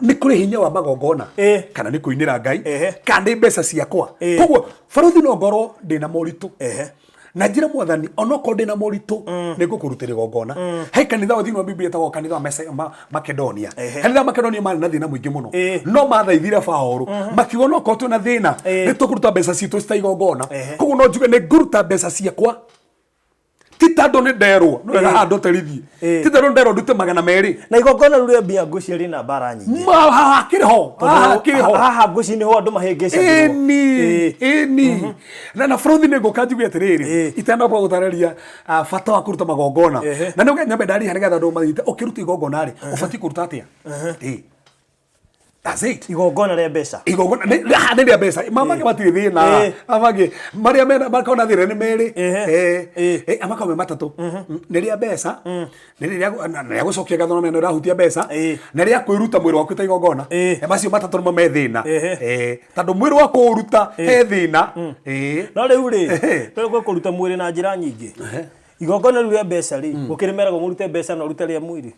nĩ kũrĩ hinya wa magongona, kana nĩ kũinĩra Ngai, kana nĩ mbeca ciakwa. Koguo barũthi no ngorwo ndĩna moritũ, na njĩra Mwathani onokorwo ndĩna moritũ nĩ ngũkũrutĩra igongona. He kanitha wa thĩinĩ wa Biblia ĩtagwo kanitha wa Makedonia. Kanitha wa Makedonia marĩ na thĩna mũingĩ mũno, no mathaithire Paũlũ makiuga onokorwo twĩna thĩna nĩ tũkũruta mbeca citũ cita igongona. Koguo no njuge nĩ ngũruta mbeca ciakwa, ti tondũ nĩ nderwo no wega haha ndũterithie, ti tondũ nderwo ndute 200. Na igongona rĩu rĩa mbia ngwĩciria rĩna mbara nyingĩ. Haha hakĩrĩ ho, haha hakĩrĩ ho. Haha ngwĩciria nĩho andũ mahĩngĩcagĩrwo. Ĩni, ĩni. Na bũrũthi nĩ ngũka njuge atĩrĩrĩ, itanamba gũtarĩria bata wa kũruta magongona, na nĩ nyambe ndarĩha nĩgetha andũ manyite, ũkĩruta igongona rĩ, ũbatiĩ kũruta atĩa? That's it. Igongona rĩa mbeca. Igongona nĩ rĩa mbeca. Mamangĩ matirĩ thĩna. Mamangĩ marĩa mena makoragwo na thĩna nĩ merĩ. Makoragwo me matatũ. Nĩ rĩa mbeca, nĩ rĩa gũcokia ngatho na mena ĩrahutia mbeca, na rĩa kwĩruta mwĩrĩ waku ta igongona. Macio matatũ nĩmo me thĩna. Tondũ mwĩrĩ waku ũruta he thĩna. No rĩu rĩ, no kũruta mwĩrĩ na njĩra nyingĩ. Igongona rĩu rĩa mbeca rĩ, gũkĩrĩ meragwo mũrute mbeca na ũrute rĩa mwĩrĩ.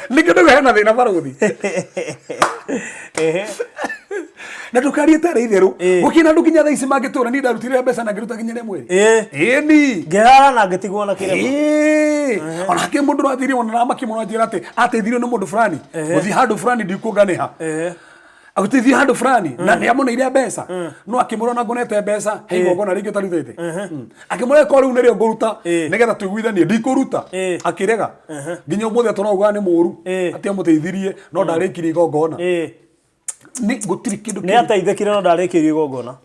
Nĩkĩo ndauga hena thĩna barũthi. Na ndũkarie tarĩ itherũ. Gũkĩrĩ na andũ nginya thaa ici mangĩtũra niĩ ndarutire mbeca na ngĩruta nginya rĩa mwĩrĩ. Ĩni. Ngĩhara na ngĩtigwo na kĩrema. Ona hakĩrĩ mũndũ ũrathirie ona aramaki mũno anjĩra atĩ ateithirio nĩ mũndũ fulani. Gũthiĩ handũ fulani ndikuonganĩha. Agũteithia handũ fulani na nĩ amũneire mbeca. No akĩmwĩra ona ngonete mbeca he igongona rĩngĩ ũtarutĩte. Akĩmwĩra ko rĩu nĩrĩo ngũruta nĩgetha tũiguithanie ndikũruta. Akĩrega. Nginya ũmũthĩ atũraugaga nĩ mũru atĩ amũteithirie no ndarĩkirie igongona. Nĩ gũtirĩ kĩndũ Nĩ ateithĩkire no ndarĩkĩirio igongona.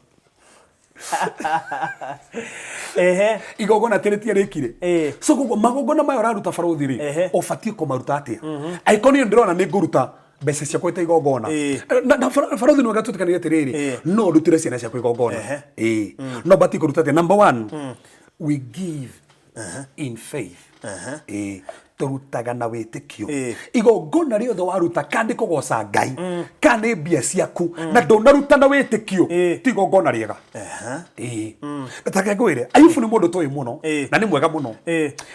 Igongona atĩ rĩtiarĩkire. So koguo magongona maya ũraruta barũthi rĩ, ũbatiĩ kũmaruta atĩa? Angĩkorwo niĩ ndĩrona nĩ ngũruta mbeca ciakwa ta igongona. Na barũthi nĩ wega twĩtĩkanĩrie atĩrĩrĩ, no ndutĩre ciana ciakwa igongona. No batiĩ kũruta atĩa? Number one, we give in faith. Tũrutaga na wĩtĩkio. Igongona rĩothe waruta kana nĩ kũgoca Ngai, kana nĩ mbia ciaku, na ndũnaruta na wĩtĩkio, ti igongona rĩega. Ta reke ngwĩre, Ayubu nĩ mũndũ tũĩ mũno, na nĩ mwega mũno.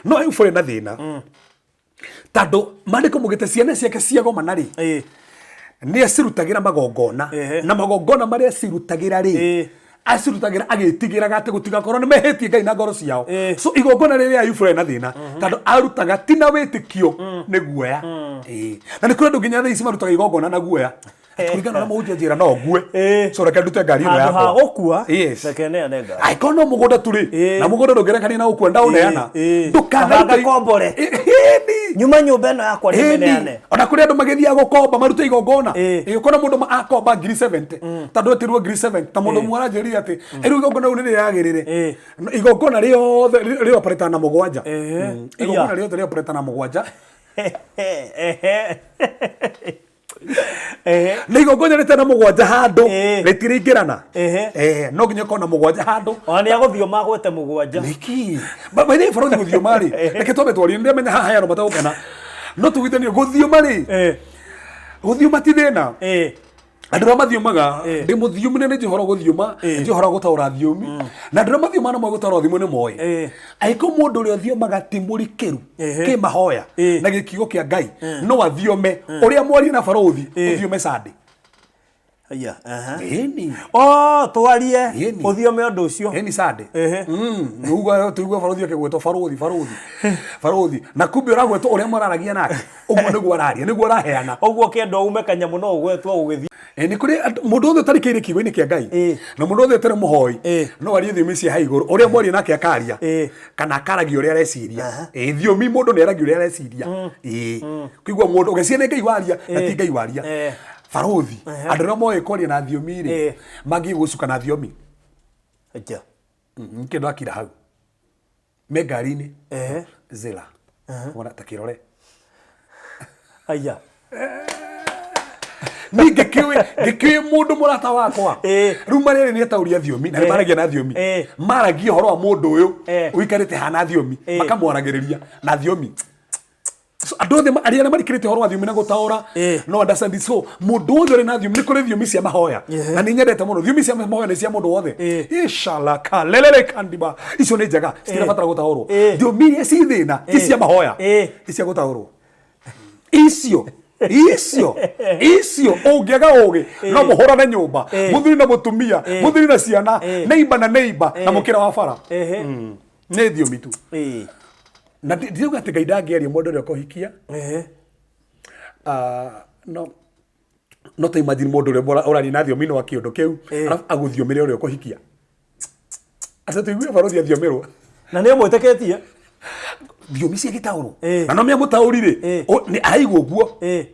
No Ayubu arĩ na thĩna. Tondũ maandĩko maugĩte ciana ciake ciagomana rĩ, nĩ acirutagĩra magongona, na magongona marĩa acirutagĩra rĩ, acirutagĩra agĩtigĩraga atĩ gũtigakorwo nĩ mehĩtie Ngai na ngoro ciao. So igongona rĩrĩa Ayubu rĩarĩ na thĩna, tondũ arutaga ti na wĩtĩkio, nĩ guoya. Na nĩ kũrĩ andũ nginya thaa ici marutaga igongona na guoya. Kũringana na mũhunjia njĩra no ngue. So reke ndute ngari ĩno yakwa. Handũ ha gũkua, reke neane ngari. Angĩkorwo no mũgũnda tu rĩ, na mũgũnda ndũngĩrekania na gũkua ndaũneana. Ndũkanarute ngombore. Nyuma nyũmba ĩno yakwa ndĩmĩneane. Ona kũrĩ andũ magĩthiaga gũkomba marute igongona. Ũkona mũndũ akomba ngiri 70 tondũ etirwo ngiri 70 ta mũndũ ũmwe aranjĩrire atĩ rĩu igongona rĩu nĩ rĩagĩrĩre. Igongona rĩothe rĩoperĩtaga na mũgwanja. Igongona rĩothe rĩoperĩtaga na mũgwanja. Nĩ igongona rĩtarĩ na mũgwanja handũ rĩtirĩingĩrana. No nginya ũkorwo na mũgwanja handũ. Ona nĩ agũthioma agwete mũgwanja. Nĩkĩ? By the way, barũthi gũthioma rĩ, reke twambe twarie, nĩndĩramenya haha he andũ matagũkena. No tugithanie gũthioma rĩ, gũthioma ti thĩna. Andũ arĩa mathiomaga, ndĩ mũthiomi na nĩ njũĩ ũhoro wa gũthioma, nĩ njũĩ ũhoro wa gũtaũra thiomi, na andũ arĩa mathiomaga na moĩ gũtaũra thiomi nĩ moĩ. Angĩkorwo mũndũ ũrĩa ũthiomaga ti mũrikĩru kĩmahoya na gĩkiugo kĩa Ngai, no athiome ũrĩa mwarie na barũthi, ũthiome Sunday. Aya, aha. Ĩni. Oh, twarie ũthiome ũndũ ũcio. Ĩni Sunday. Uga tuigua barũthi akĩgwetwo barũthi barũthi barũthi na kumbe ũragwetwo ũrĩa mararagia nake ũguo nĩguo araria nĩguo araheana. Ũguo ũkĩenda ume kanyamũ no ũgwetwo ũgĩthiĩ. Nĩ kũrĩ mũndũ wothe ũtarikĩire kiugo-inĩ kĩa Ngai na mũndũ wothe ũtarĩ mũhoi no arie thiomi cia ha igũrũ ũrĩa mwaria nake akaria kana akaragia ũrĩa areciria. Thiomi mũndũ nĩ aragia ũrĩa areciria. Kũigua mũndũ ũgeciria nĩ Ngai waria na ti Ngai waria. Barũthi andũ arĩa moĩ kwaria na thiomi rĩ mangĩgũcuka gũcuka na thiomi. Nĩkĩo ndakira hau. Me ngari-inĩ. Zila. Wona ta kĩrore. Aya. Niĩ ngĩkĩũĩ ngĩkĩũĩ mũndũ mũrata wakwa. Rĩu marĩa erĩ nĩ ataũri a thiomi na nĩ maragia na thiomi. Maragia ũhoro wa mũndũ ũyũ ũikarĩte haha na thiomi makamwaragĩrĩria na thiomi. So, andũ othe arĩa arĩa marikĩrĩte ũhoro wa thiomi na gũtaũra no understand. So mũndũ wothe ũrĩ na thiomi, nĩ kũrĩ thiomi cia mahoya na nĩ nyendete mũno thiomi cia mahoya nĩ cia mũndũ wothe. Ishala kalelele kandiba icio nĩ njega citirabatara gũtaũrwo. Thiomi iria ci thĩna ti cia mahoya, ti cia gũtaũrwo. Icio icio icio ũngĩaga ũgĩ no mũhũrane nyũmba, mũthuri na mũtumia, mũthuri na ciana, neighbor na neighbor, na mũkĩra wa bara. Nĩ thiomi tu. Na ndiuga atĩ Ngai ndangĩaria mũndũ ũrĩa ũkũhikia. No no ta imagine mũndũ ũrĩa ũraria na thiomi no akĩũndũ kĩu arabu agũthiomĩre ũrĩa ũkũhikia. Atĩ tũigue barũthi athiomirwo. Na nĩ ũmwĩtĩkĩtie? Thiomi cia gĩtaũrwo. Na no mĩamũtaũri rĩ, nĩ araigua ũguo.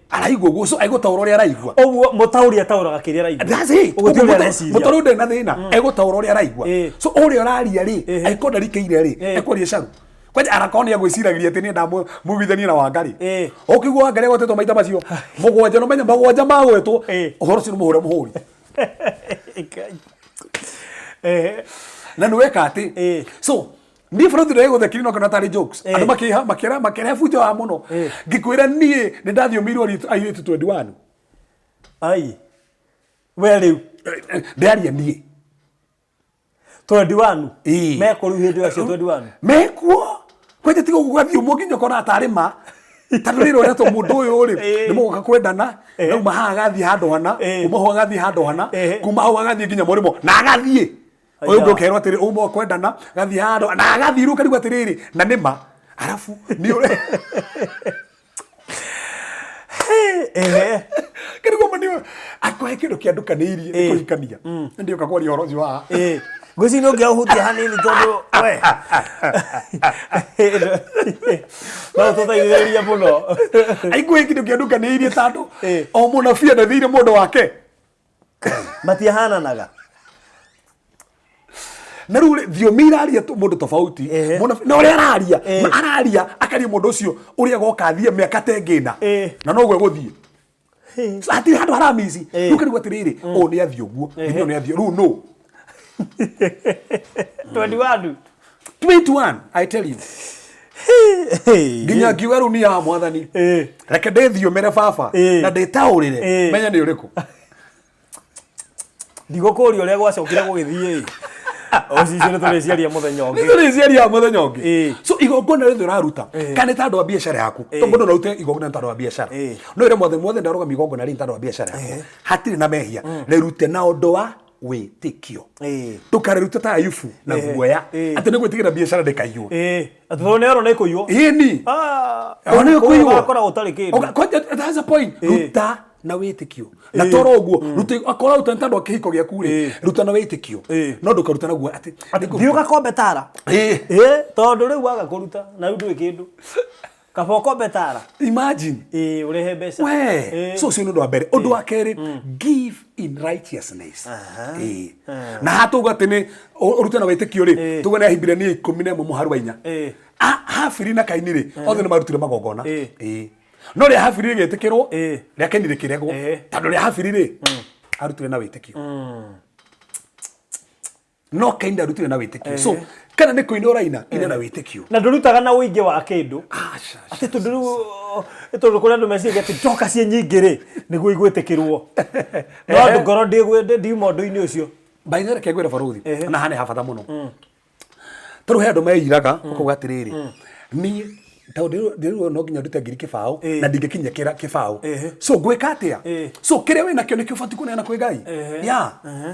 Araigua ũguo, so egũtaũra ũrĩa araigua. Ũguo mũtaũri ataũraga kĩrĩa araigua. That's it. Ũguo ti ũrĩa areciria. Mũtaũri ndarĩ na thĩna, egũtaũra ũrĩa araigua. So ũrĩa ũraria rĩ, angĩkorwo ndarikĩire rĩ, ekwaria caru. Kwanja arakorwo nĩ agwĩciragiria atĩ nĩ ndamũiguithanie na Wangari. Ĩĩ. Ũkĩigua Wangari agwetetwo maita macio mũgwanja, no menya mũgwanja magwetwo Ĩĩ. ũhoro ũcio nĩ mũhũre mũhũri. Ngai. Ehe. Na nĩ weka atĩ. Ĩĩ. So niĩ bũrũri ndĩrĩ gũthekiri no kana tarĩ jokes. Ĩĩ. Andũ makĩha makĩra makĩrehe bunjo wa mũno. Ĩĩ. Ngĩkwĩra niĩ nĩ ndathiomirwo airĩtu 21. Ai. We rĩu Ndĩraria niĩ. 21. Ĩĩ. Mekũ rĩu hĩndĩ ĩyo acio 21. Mekuo kwanja tiga ũguo gathiũmwo nginya ũkona tarĩ ma tondũ rĩrĩ ũretwo mũndũ ũyũ rĩ Ĩĩ. nĩ mũgoka kwendana Ĩĩ. nauma haha agathiĩ handũ hana, Ĩĩ. kuma hau agathiĩ handũ hana, Ĩĩ. kuma hau agathiĩ nginya mũrĩmo na agathiĩ ũyũ ũngĩ ũkerwo atĩrĩ uma kwendana gathiĩ handũ na agathiĩ rĩu ũkarigwo atĩrĩrĩ na nĩ ma arabu nĩ ũre Ehe. kĩrigwo ma nĩ akwahe kĩndũ kĩandukanĩirie nĩ Ĩĩ. kũhikania ndĩũka kwaria ũhoro ũcio haha. Ĩĩ. Ngwĩciria nĩ ũngĩaũhutia hanini tondũ we no ũtũteithĩrĩrie mũno. Aiguĩ kĩndũ kĩandukanĩirie tondũ Ĩĩ. o mũnabii anethĩire mũndũ wake. Matiahananaga. Na rĩu rĩ, thiomi iraria mũndũ tofauti. Ehe. Na ũrĩa araria Ĩĩ. araria akaria mũndũ ũcio ũrĩa agoka athiĩ mĩaka ta ĩngĩ ĩna Ĩĩ. na noguo egũthiĩ. So, hatirĩ handũ haramici. Ĩĩ. Rĩu kĩrigwo atĩrĩrĩ, ũyũ nĩ athiĩ ũguo, nginya ũyũ nĩ athiĩ rĩu no 21. 21, I tell you, nginya ngiuga rĩu niĩ ya mwathani Ĩĩ. reke ndĩthiũmĩre baba Ĩĩ. na ndĩtaũrĩre Ĩĩ. menya nĩ ũrĩkũ. Ndigũkũria ũrĩa gwacokire gũgĩthiĩ. Ũcicio nĩ tũrĩciaria mũthenya ũngĩ. Nĩ tũrĩciaria mũthenya ũngĩ. Ĩĩ. So igongona rĩothe ũraruta Ĩĩ. kana nĩ tondũ wa biacara yaku, to mũndũ no arute igongona nĩ tondũ wa biacara, Ĩĩ. no ĩre mwathani, mwathani ndarũgamia igongona rĩrĩ nĩ tondũ wa biacara yakwa, hatirĩ na mehia, rĩrute na ũndũ wa wĩtĩkio. Ĩĩ. Ndũkarĩrute ta Ayubu na Ĩĩ. guoya Ĩĩ. atĩ nĩ gwĩtigĩra biacara ndĩkaiywo. Ĩĩ. Atĩ tondũ nĩ arona ĩkũiywo. Ĩni. Ah, Ona nĩ kũu ũkũiywo. ũgakora gũtarĩ kĩndũ. Kwanja, that's the point. Ĩĩ. Ruta na wĩtĩkio na toro ũguo ruta akorwo ruta nĩ tondũ wa kĩhiko gĩaku rĩ, Ĩĩ. ruta na wĩtĩkio Ĩĩ. no ndũkaruta na guoya atĩ Thiĩ ũgakombe tara. Ĩĩ. Ĩĩ, tondũ rĩu waga kũruta na rĩu ndũĩ kĩndũ. Kaba ũkombe tara. Imagine. Ĩĩ, ũrehe mbeca. We Ĩĩ. so ũcio nĩ ũndũ wa mbere. Ũndũ wa kerĩ, give in righteousness. Ĩĩ. Na haha tauga atĩ nĩ ũrute na wĩtĩkio rĩ, Ĩĩ. tuge nĩ Ahibirania 11 mũhari wa 4. Ĩĩ. Habili na Kaini rĩ, othe nĩ marutire magongona. Ĩĩ. Ĩĩ. No rĩa Habili rĩgĩtĩkĩrwo, Ĩĩ. rĩa Kaini rĩkĩregwo, Ĩĩ. tondũ rĩa Habili rĩ arutire na wĩtĩkio, no Kaini ndarutire na wĩtĩkio. So kana nĩ kũina ũraina, ina na wĩtĩkio. Na ndũrutaga na ũingĩ wa kĩndũ. Aca, Atĩ tondũ rĩu tondũ kũrĩ andũ meciragia atĩ ndoka ciĩ nyingĩ rĩ nĩguo igwĩtĩkĩrwo. No andũ ngoro ndiuma ũndũ-inĩ ũcio. By the way, reke ngwĩre barũthi, Ehe. na haha nĩ ha bata mũno tondũ he andũ meiraga ũkauga atĩrĩrĩ, niĩ tondũ ndĩrĩrwo no nginya ndute 20,000 Ĩĩ. na ndingĩkinyia kĩbaũ, Ehe. so ngwĩka atĩa? Ĩĩ. So kĩrĩa wĩ nakĩo nĩkĩo ũbatiĩ kũneana kwĩ Ngai. Ehe. Ya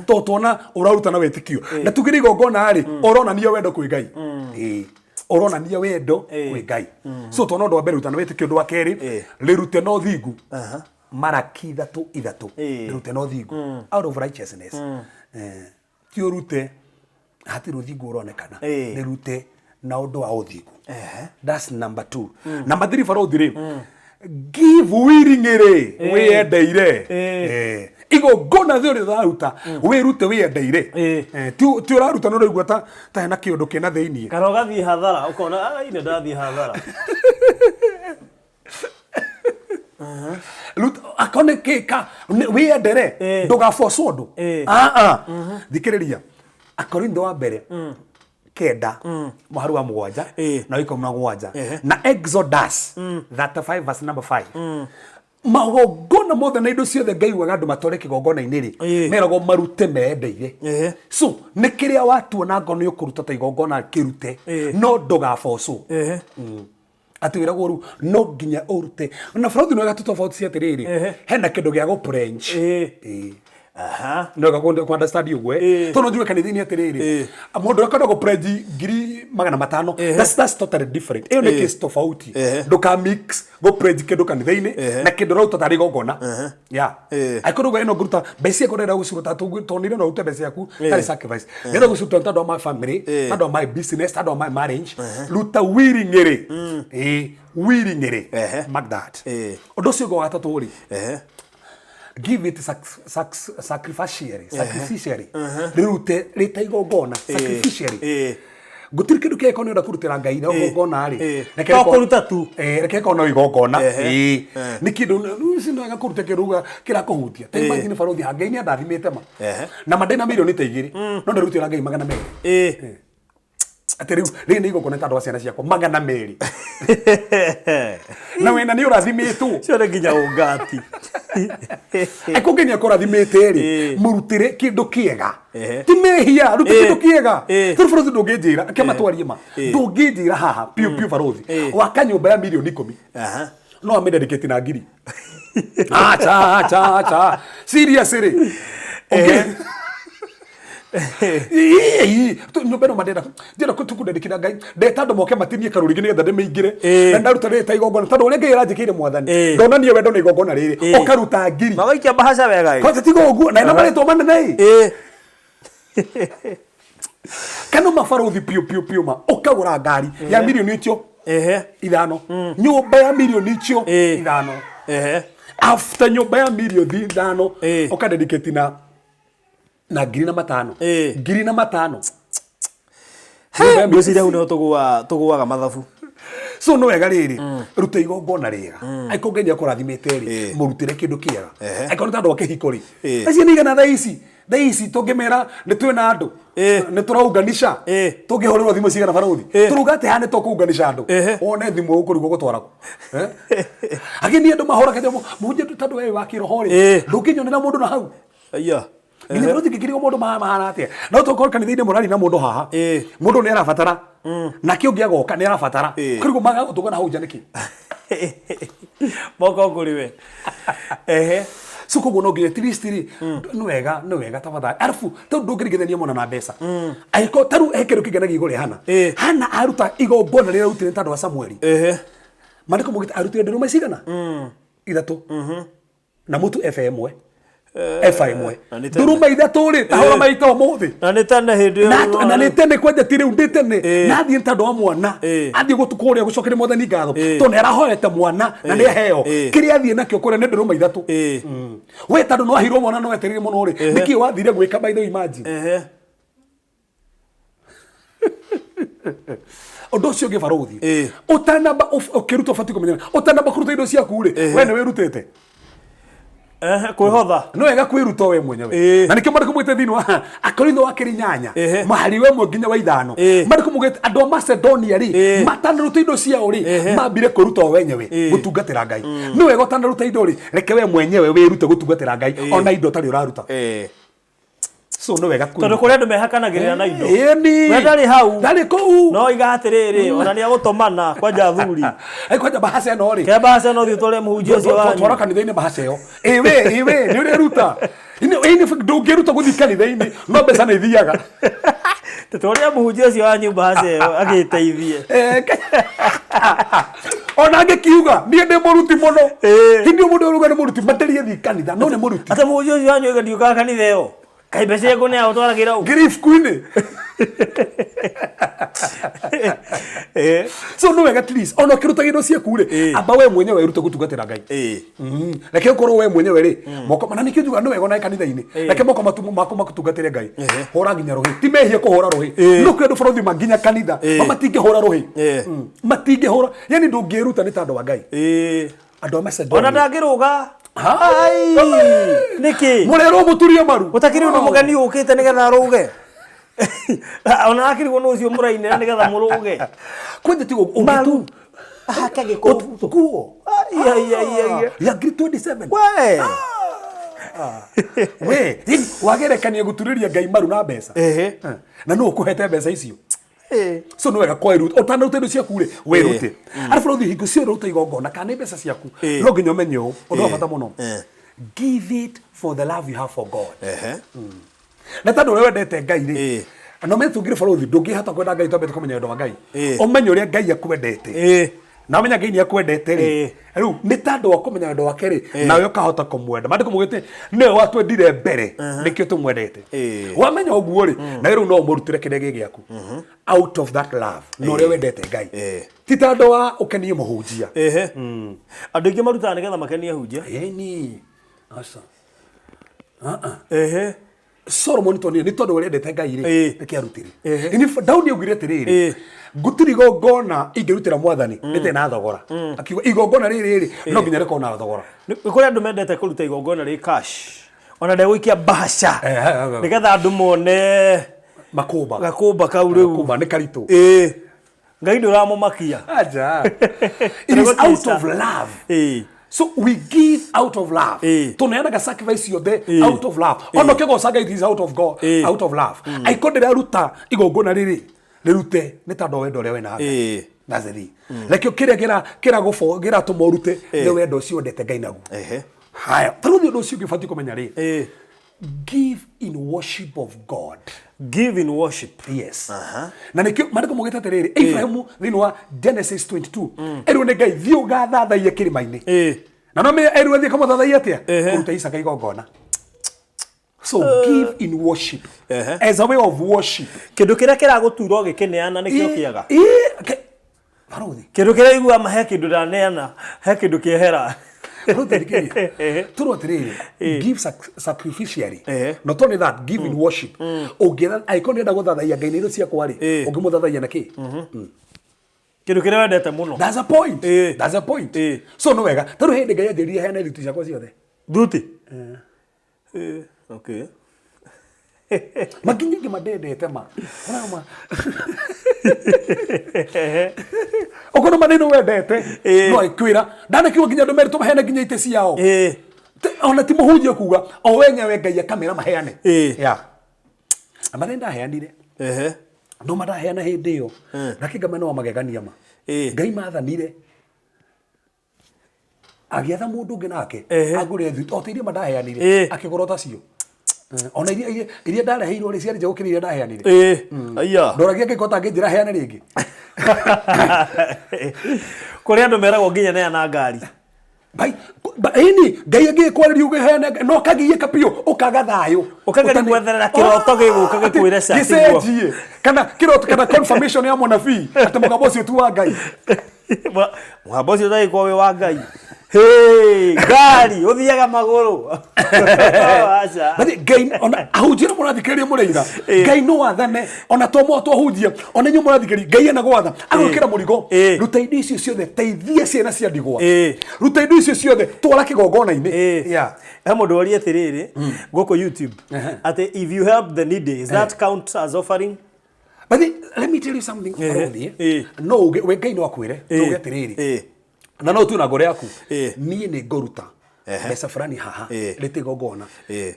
tondũ tuona ũraruta na wĩtĩkio na tugĩre igongona rĩ, ũronania wendo kwĩ Ngai. Ĩĩ. Ũronania wendo Ĩĩ. kwĩ Ngai. So tuona ũndũ wa mbere, ruta na wĩtĩkio. Ũndũ wa kerĩ, Ĩĩ. rĩrute na ũthingu. Maraki 3:3. Ĩĩ. Rĩrute na ũthingu, out of righteousness. Ti ũrute hatirĩ ũthingu ũronekana, Ĩĩ. rĩrute na ũndũ wa ũthingu. That's number two. Number three, barũthi rĩ, give willingly, wĩyendeire. Ĩĩ. Igongona thĩ ũrĩa ũraruta, wĩrute wĩyendeire. Ĩĩ. Ti ũraruta no ũraigua ta hena kĩũndũ kĩna thĩiniĩ. Kana ũgathiĩ hathara ũkona ai nĩ ndathiĩ hathara. Akorwo nĩ kĩka wĩyendere, Ĩĩ. ndũgaboco ũndũ. Ĩĩ. Ah, ah. Thikĩrĩria Akorintho wa mbere 9 mũhari wa 7 Ĩĩ. na wa 17 Ehe. na Exodus 35 verse number 5. Magongona mothe na indo ciothe Ngai ugaga andũ matware kĩgongona-inĩ rĩ, Ĩĩ. meragwo marute meyendeire. Ehe. So nĩ kĩrĩa watua na ngoro nĩ ũkũruta ta igongona, kĩrute, Ĩĩ. no ndũgabocwo Ehe. atĩ wĩragwo rĩu no nginya ũrute na barũthi nĩ wega tũtofauti cia atĩrĩrĩ, Ehe. hena kĩndũ gĩa gũ-pledge. Ĩĩ. Ĩĩ. Aha. No wega ku understand ũguo, eh. Ĩĩ. Tondũ njuge kanitha-inĩ atĩrĩrĩ, Ĩĩ. mũndũ ũrĩa ũkwenda gũ-pledge 500,000, Ehe. that's totally different. Ĩyo nĩ Ĩĩ. case tofauti. Ehe. Ndũka mix gũ-pledge kĩndũ kanitha-inĩ Ehe. na kĩndũ ũraruta tarĩ igongona ya Ĩĩ. angĩkorwo uga ĩno ngũruta mbeca ciakwa ndĩrenda gũciruta tonire no ũrute mbeca ciaku Ĩĩ. tarĩ sacrifice, ndĩrenda gũciruta nĩ tondũ wa my family, Ĩĩ. tondũ wa my business, tondũ wa my marriage, ruta willingly. Ĩĩ, willingly. Ehe. Mark that. Ĩĩ. Ũndũ ũcio ũngĩ wa gatatũ rĩ, Ehe. give it sacrificially, sacrificially, rĩrute rĩta igongona, sacrificially. Ĩĩ. Gũtirĩ kĩndũ kĩngĩkorwo nĩ ũrenda kũrutĩra Ngai na igongona rĩ. Reke To rĩkorwo- kũruta tu. Reke ĩkorwo no igongona. Ehe. Nĩ kĩndũ rĩu nĩ wega kũruta kĩndũ uga kĩrakũhutia. Ta imagine barothi ha Ngai nĩ andathimĩte ma. Na ma ndĩna mirioni ta 2 no ndarutĩra Ngai 200. Atĩ rĩu rĩrĩ nĩ igongona tondũ wa ciana ciakwa 200. Na wĩna nĩ ũrathimĩtwo. Cio nĩ nginya ũngati. Angĩkorwo Ngai nĩ akũrathimĩte rĩ, mũrutĩre kĩndũ kĩega. Ti mehia, ruta kĩndũ kĩega. Tondũ barothi ndũngĩnjĩra, reke matwarie ma. Ndũngĩnjĩra haha piũ piũ barothi, waka nyũmba ya mirioni 10. No amĩdedicate na ngiri. Acha, acha, acha. Serious rĩ. Okay. Ii, nyũmba ĩno ma ndĩrenda ndĩrenda tũkũdedicate Ngai. Ndeta andũ moke matinie karũrigi nĩgetha ndĩmĩingĩre. Na ndaruta rĩrĩ ta igongona tondũ ũrĩa Ngai aranjĩkĩire mwathani. Ndonanie wendo na igongona rĩrĩ. Ũkaruta ngiri. Magaikia mbahaca wega ĩ. Kwanza tiga ũguo na ĩna marĩtwa manene ĩ. Kana mabarothi piũ piũ piũ ma ũkagũra ngari ya mirioni icio 5. Nyũmba ya mirioni icio 5. After nyũmba ya mirioni 5 ũkadedicate na 5,000. 5,000. Nyũmba ya Ngwĩciria hau nĩho tũgũaga mathabu. So no wega rĩrĩ, ruta igongona rĩega. Angĩkorwo Ngai nĩ akũrathimĩte rĩ, mũrutĩre kĩndũ kĩega. Angĩkorwo nĩ tondũ wa kĩhiko rĩ, acio nĩ igana thaa ici. Thaa ici tũngĩmera nĩ twĩna andũ, nĩ tũraunganisha, tũngĩhũrĩrwo thimũ cigana barothi? Tũrauga atĩ haha nĩ tũkũunganisha andũ. Wone thimũ ũkũrigwo gũtwara kũ. Ageni andũ mahũraga mũhunjia tondũ we wĩ wa kĩroho rĩ, ndũngĩnyonera mũndũ na hau. Aya. Nginya barothi ngĩkĩrigwo mũndũ mahana atĩa. No tokorwo kanitha-inĩ mũraria na mũndũ haha. Mũndũ nĩ arabatara. Nake ũngĩ agoka nĩ arabatara. Kũrigwo magaga gũtũngana hau nja nĩkĩ? Moko kũrĩ we. So koguo no nginya at least rĩ, nĩ wega, nĩ wega tafadhali. Arabu tondũ ndũngĩringithania mwana na mbeca. Angĩkorwo ta rĩu he kĩndũ kĩngenagia igũrũ rĩa Hana. Hana aruta igongona rĩrĩa arutire nĩ tondũ wa Samueli. Maandĩko maugĩte arutire ndũrũme cigana? 3. Na mũtu eba 1. Eba 1. Na nĩ tene. Ndũrũme 3 rĩ, ta hũra maita ũmũthĩ. Na nĩ tene hĩndĩ ĩyo. Na nĩ tene kwanja ti rĩu, ndĩ tene. Na athiĩ nĩ tondũ wa mwana. Athiĩ gũtukũ kũrĩa gũcokeria mwathani ngatho. Tondũ nĩ arahoete mwana na nĩ aheo. Kĩrĩa athiĩ nakĩo kũrĩa nĩ ndũrũme 3. We tondũ nĩ waheirwo mwana no wetereire mũno rĩ, nĩkĩ wathire gwĩka by the way, imagine. Ũndũ ũcio ũngĩ barothi, ũtanamba ũkĩruta ũbatiĩ kũmenya, ũtanamba kũruta indo ciaku rĩ, we nĩ wĩrutĩte. Kwĩhotha. No wega kwĩruta we mwenyewe. Na nĩkĩo maandĩko maugĩte thĩinĩ wa Akorintho wa kerĩ 8 mũhari wa 1 nginya wa 5. Maandĩko maugĩte andũ a Macedonia rĩ, matanaruta indo ciao rĩ, mambire kwĩruta o wenyewe gũtungatĩra Ngai. Nĩ wega ũtanaruta indo rĩ, reke we mwenyewe wĩrute gũtungatĩra Ngai ona indo ũtarĩ ũraruta. So nĩ wega Tondũ kũrĩ andũ mehakanagĩrĩra na indo. Ĩni. We ndarĩ hau. Ndarĩ kũu. No iga atĩrĩrĩ, ona nĩ agũtũmana kwanja athuri. Ai kwanja bahaca ĩno rĩ. Kĩa bahaca no thiĩ ũtware mũhunjia ũcio wanyu. Twara kanitha-inĩ bahaca ĩyo. Ĩwe, ĩwe, nĩ ũreruta. Ĩni ndũngĩruta gũthiĩ kanitha-inĩ, no mbeca nĩ ithiaga. Tũtwarĩre mũhunjia ũcio wanyu bahaca ĩyo agĩteithie. Ona angĩkiuga niĩ ndĩ mũruti mũno. Hĩndĩ ĩyo mũndũ ũrauga nĩ mũruti, matirĩ athiĩ kanitha, no nĩ mũruti. Atĩ mũhunjia ũcio wanyu oiga ndiũkaga kanitha ĩyo. Kaĩ mbeca iria ngũneaga ũtwaragĩra ũ? Ngiri ibuku-inĩ. So nĩ wega at least ona ũkĩruta indo ciaku rĩ, amba we mwenyewe wĩrute gũtungatĩra Ngai. Reke ũkorwo we mwenyewe rĩ, moko na nĩkĩo njugaga nĩ wega ona kanitha-inĩ. Reke moko maku makũtungatĩre Ngai. Hũra nginya rũhĩ. Ti mehia kũhũra rũhĩ. No kwĩ andũ bũrũri ma nginya kanitha, matingĩhũra rũhĩ. Matingĩhũra. Yani ndũngĩĩruta nĩ tondũ wa Ngai. Andũ a Macedonia. Ona ndangĩrũga. Ai! Nĩkĩ? Mũrerwo mũturie maru. Gũtakĩrĩ ũndũ mũgeni ũkĩte nĩgetha arũge. Ona akĩrigwo nĩ ũcio mũrainĩra nĩgetha mũrũge. Kwanja tigo Maru. Ahake gĩkũbu. Nguo. Ai, ai, ai, ai. Ya ngiri 27. We. We, wagerekania gũturĩria Ngai maru na mbeca. Na nũ ũkũhete mbeca icio? So nĩ wega kwĩruta ũtanaruta indo ciaku rĩ, wĩrute. Arabu rĩu hingo ciothe ũruta igongona kana nĩ mbeca ciaku, no nginya ũmenye ũũ, ũndũ wa bata mũno. Give it for the love you have for God. Na tondũ ũrĩa wendete Ngai rĩ, na ũmenye tũngĩrĩ bũrũri ndũngĩhota kwenda Ngai twambĩte kũmenya wendo wa Ngai. Ũmenye ũrĩa Ngai akwendete. Na ũmenya Ngai nĩ akwendete rĩ, rĩu nĩ tondũ wa kũmenya wendo wake rĩ, nawe ũkahota kũmwenda. Maandĩko maugĩte nĩwe watwendire mbere, nĩkĩo tũmwendete. Wamenya ũguo rĩ, nawe rĩu no ũmũrutĩre kĩrĩa gĩ gĩaku. Out of that love, na ũrĩa wendete Ngai. Ti tondũ wa ũkenie mũhunjia. Andũ aingĩ marutaga nĩgetha makenie ahunjia. Ĩni. Aca. Solomon tonire nĩ tondũ ũrĩa endete Ngai rĩ nĩkĩo arutire. Ini Daudi augire atĩrĩrĩ, gũtirĩ igongona ingĩrutĩra mwathani rĩtarĩ na thogora. Akiuga igongona rĩrĩ rĩ no nginya rĩkorwo na thogora. Nĩ kũrĩ andũ mendete kũruta igongona rĩ cash ona ndegũikia mbaca nĩgetha andũ mone Makũmba. Gakũmba kau rĩu. Gakũmba nĩ karitũ. Ĩĩ. Ngai ndũramũmakia. Aja. It is out of love. So we give out of love. Tuneanaga sacrifice yothe out of love. Ona ũkĩgoca Ngai it is out of God, out of love. Angĩkorwo ndĩraruta igongona rĩrĩ, rĩrute nĩ tondũ wa wendo ũrĩa wĩna Ngai. That's the thing. Nakĩo kĩrĩa kĩragũbo kĩratũma ũrute nĩ wendo ũcio wendete Ngai naguo. Haya, ta rĩu ũndũ ũcio ũngĩ ũbatiĩ kũmenya rĩ, give in worship of God. Give in worship. Yes. Na nĩkĩo maandĩko maugĩte atĩrĩrĩ, Ibrahimu thĩinĩ wa Genesis 22 erwo nĩ Ngai thiĩ ũgathathaiye kĩrĩma-inĩ. Na no menya erwo athiĩ kamũthathaiye atĩa? Kũruta Isaka igongona. So give in worship. As a way of worship. Kĩndũ kĩrĩa kĩragũtura ũgĩkĩneana nĩkĩo kĩega. Barothi. Kĩndũ kĩrĩa igua ma he kĩndũ ndaneana, he kĩndũ kĩehera. Barothi thikĩrĩria. Tũrwo atĩrĩrĩ, give sacrificially. Not only that, give in worship. Ũngĩetha angĩkorwo nĩenda gũthathaiya Ngai na indo ciakwa rĩ, ũngĩmũthathaiya na kĩ? Kĩndũ kĩrĩa wendete mũno. That's a point. That's a point. So no wega. Tarĩu hĩndĩ Ngai anjĩrire heane thuti ciakwa ciothe. Thuti? Okay. Makinya ingĩ mandendete ma. Ona ma. Okorwo ma nĩ wendete. No ĩkwĩra. Ndanakiuga nginya andũ merĩ tũmaheane nginya itĩ ciao. Ona ti mũhunjia kuga o wenyewe Ngai akamera maheane. Yeah. Na marĩa ndaheanire. No mandaheana hĩndĩ ĩyo. Na kĩngama no magegania ma. Ngai mathanire. Agĩatha mũndũ ũngĩ nake agũre thuti o ta iria mandaheanire, akĩgũra o tacio. Ona iria iria iria ndareheirwo rĩ ciarĩ njega gũkĩra iria ndaheanire. Aya. Ndoragia Ngai ko tangĩnjĩra heane rĩngĩ. Kũrĩ andũ meragwo nginya neana ngari. Bai, ĩni Ngai angĩgĩkwarĩria uge heane no kagiĩka biũ ũkaga thayũ. Ũkageria gwetherera kĩroto gĩgũka gĩkwĩre ca tiguo. Gĩcenjie kana kĩroto kana confirmation ya mũnabii atĩ mũgambo ũcio ti wa Ngai. Mũgambo ũcio ũtagĩkorwo wĩ wa Ngai. Hey, ngari ũthiaga magũrũ. Aca. But Ngai ona ahunjia no mũrathikĩrĩria mũraira Ngai no athane ona to mo twahunjia ona inyuĩ mũrathikĩrĩria Ngai ena gwatha agwĩkĩra mũrigo ruta indo icio ciothe teithia ciana cia ndigwa ruta indo icio ciothe twara kĩgongona-inĩ. Yeah. He mũndũ woria atĩrĩrĩ gũkũ YouTube atĩ if you help the needy, is that count as offering? But let me tell you something, Barũthi, no uge we Ngai no akwĩre tuge atĩrĩrĩ, na no ũtue na ngoro yaku, niĩ nĩ ngũruta mbeca fulani haha rĩte igongona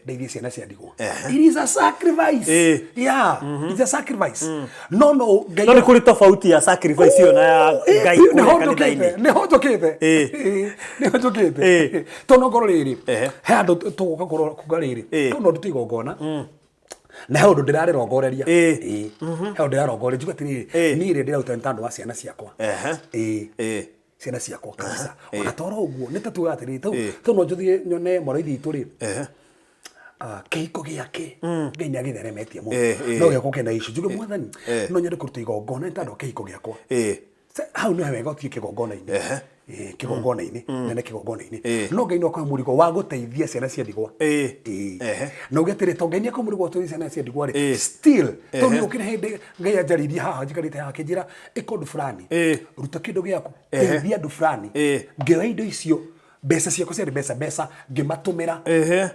ndeithie ciana cia ndigwa. It is a sacrifice. Yeah, it's a sacrifice. No no Ngai No nĩ kũrĩ tofauti ya sacrifice ĩyo na ya Ngai nĩho kũrĩa njũkĩte kanitha-inĩ. Nĩho njũkĩte. Nĩho njũkĩte tondũ no ngorwo rĩrĩ he handũ tũgũka kuga rĩrĩ rĩu no ndute igongona na he ũndũ ndĩrarĩrongoreria. Ĩĩ. He ũndũ ndĩrarongoreria njuge atĩrĩrĩ, niĩ rĩ ndĩraruta nĩ tondũ wa ciana ciakwa. Ĩĩ. Ciana ciakwa kabisa. Ona toro ũguo nĩ ta tugaga atĩrĩrĩ, tau no njũthiĩ nyone mwarĩ wa ithe witũ rĩ, kĩhiko gĩake Ngai nĩ agĩtheremetie mũno no gĩakwa kĩna issue, njuge mwathani no nyende kũruta igongona nĩ tondũ wa kĩhiko gĩakwa. Hau nĩ wega ũthiĩ kĩgongona-inĩ. Kĩgongona-inĩ, nene kĩgongona-inĩ. No Ngai no akũhe mũrigo wa gũteithia ciana cia ndigwa. Na uge atĩrĩ, to Ngai nĩ akũhe mũrigo wa gũteithia ciana cia ndigwa rĩ, still, tondũ nĩ gũkĩrĩ hĩndĩ Ngai anjarĩirie haha njikarĩte haha akĩnjĩra ĩka ũndũ fulani, ruta kĩndũ gĩaku, teithia andũ fulani. Ngĩoya indo icio, mbeca ciakwa ciarĩ mbeca mbeca, ngĩmatũmĩra.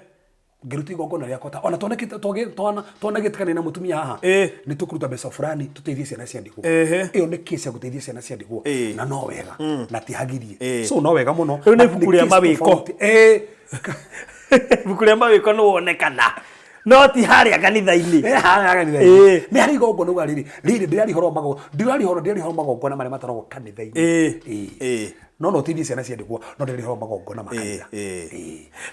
Ngĩruta igongona rĩakwa ta ona twanagĩtikania na mũtumia haha nĩ tũkũruta mbeca fulani tũteithie ciana cia ndigwa. Ĩyo nĩ case ya gũteithia ciana cia ndigwa na no wega na ti hagirie, so no wega mũno. Rĩu nĩ But ibuku rĩa case mawĩko. tofauti. Ibuku rĩa mawĩko nĩ wonekana no ti harĩa kanitha-inĩ. Harĩa kanitha-inĩ. Nĩ harĩ igongona uga rĩrĩ rĩrĩ ndĩrarihoro wa magongona ndĩrarihoro ndĩrarihoro magongona marĩa mataragwo kanitha-inĩ. No no ũteithie ciana cia ndigwa no ndĩrarihoro magongona ma kanitha.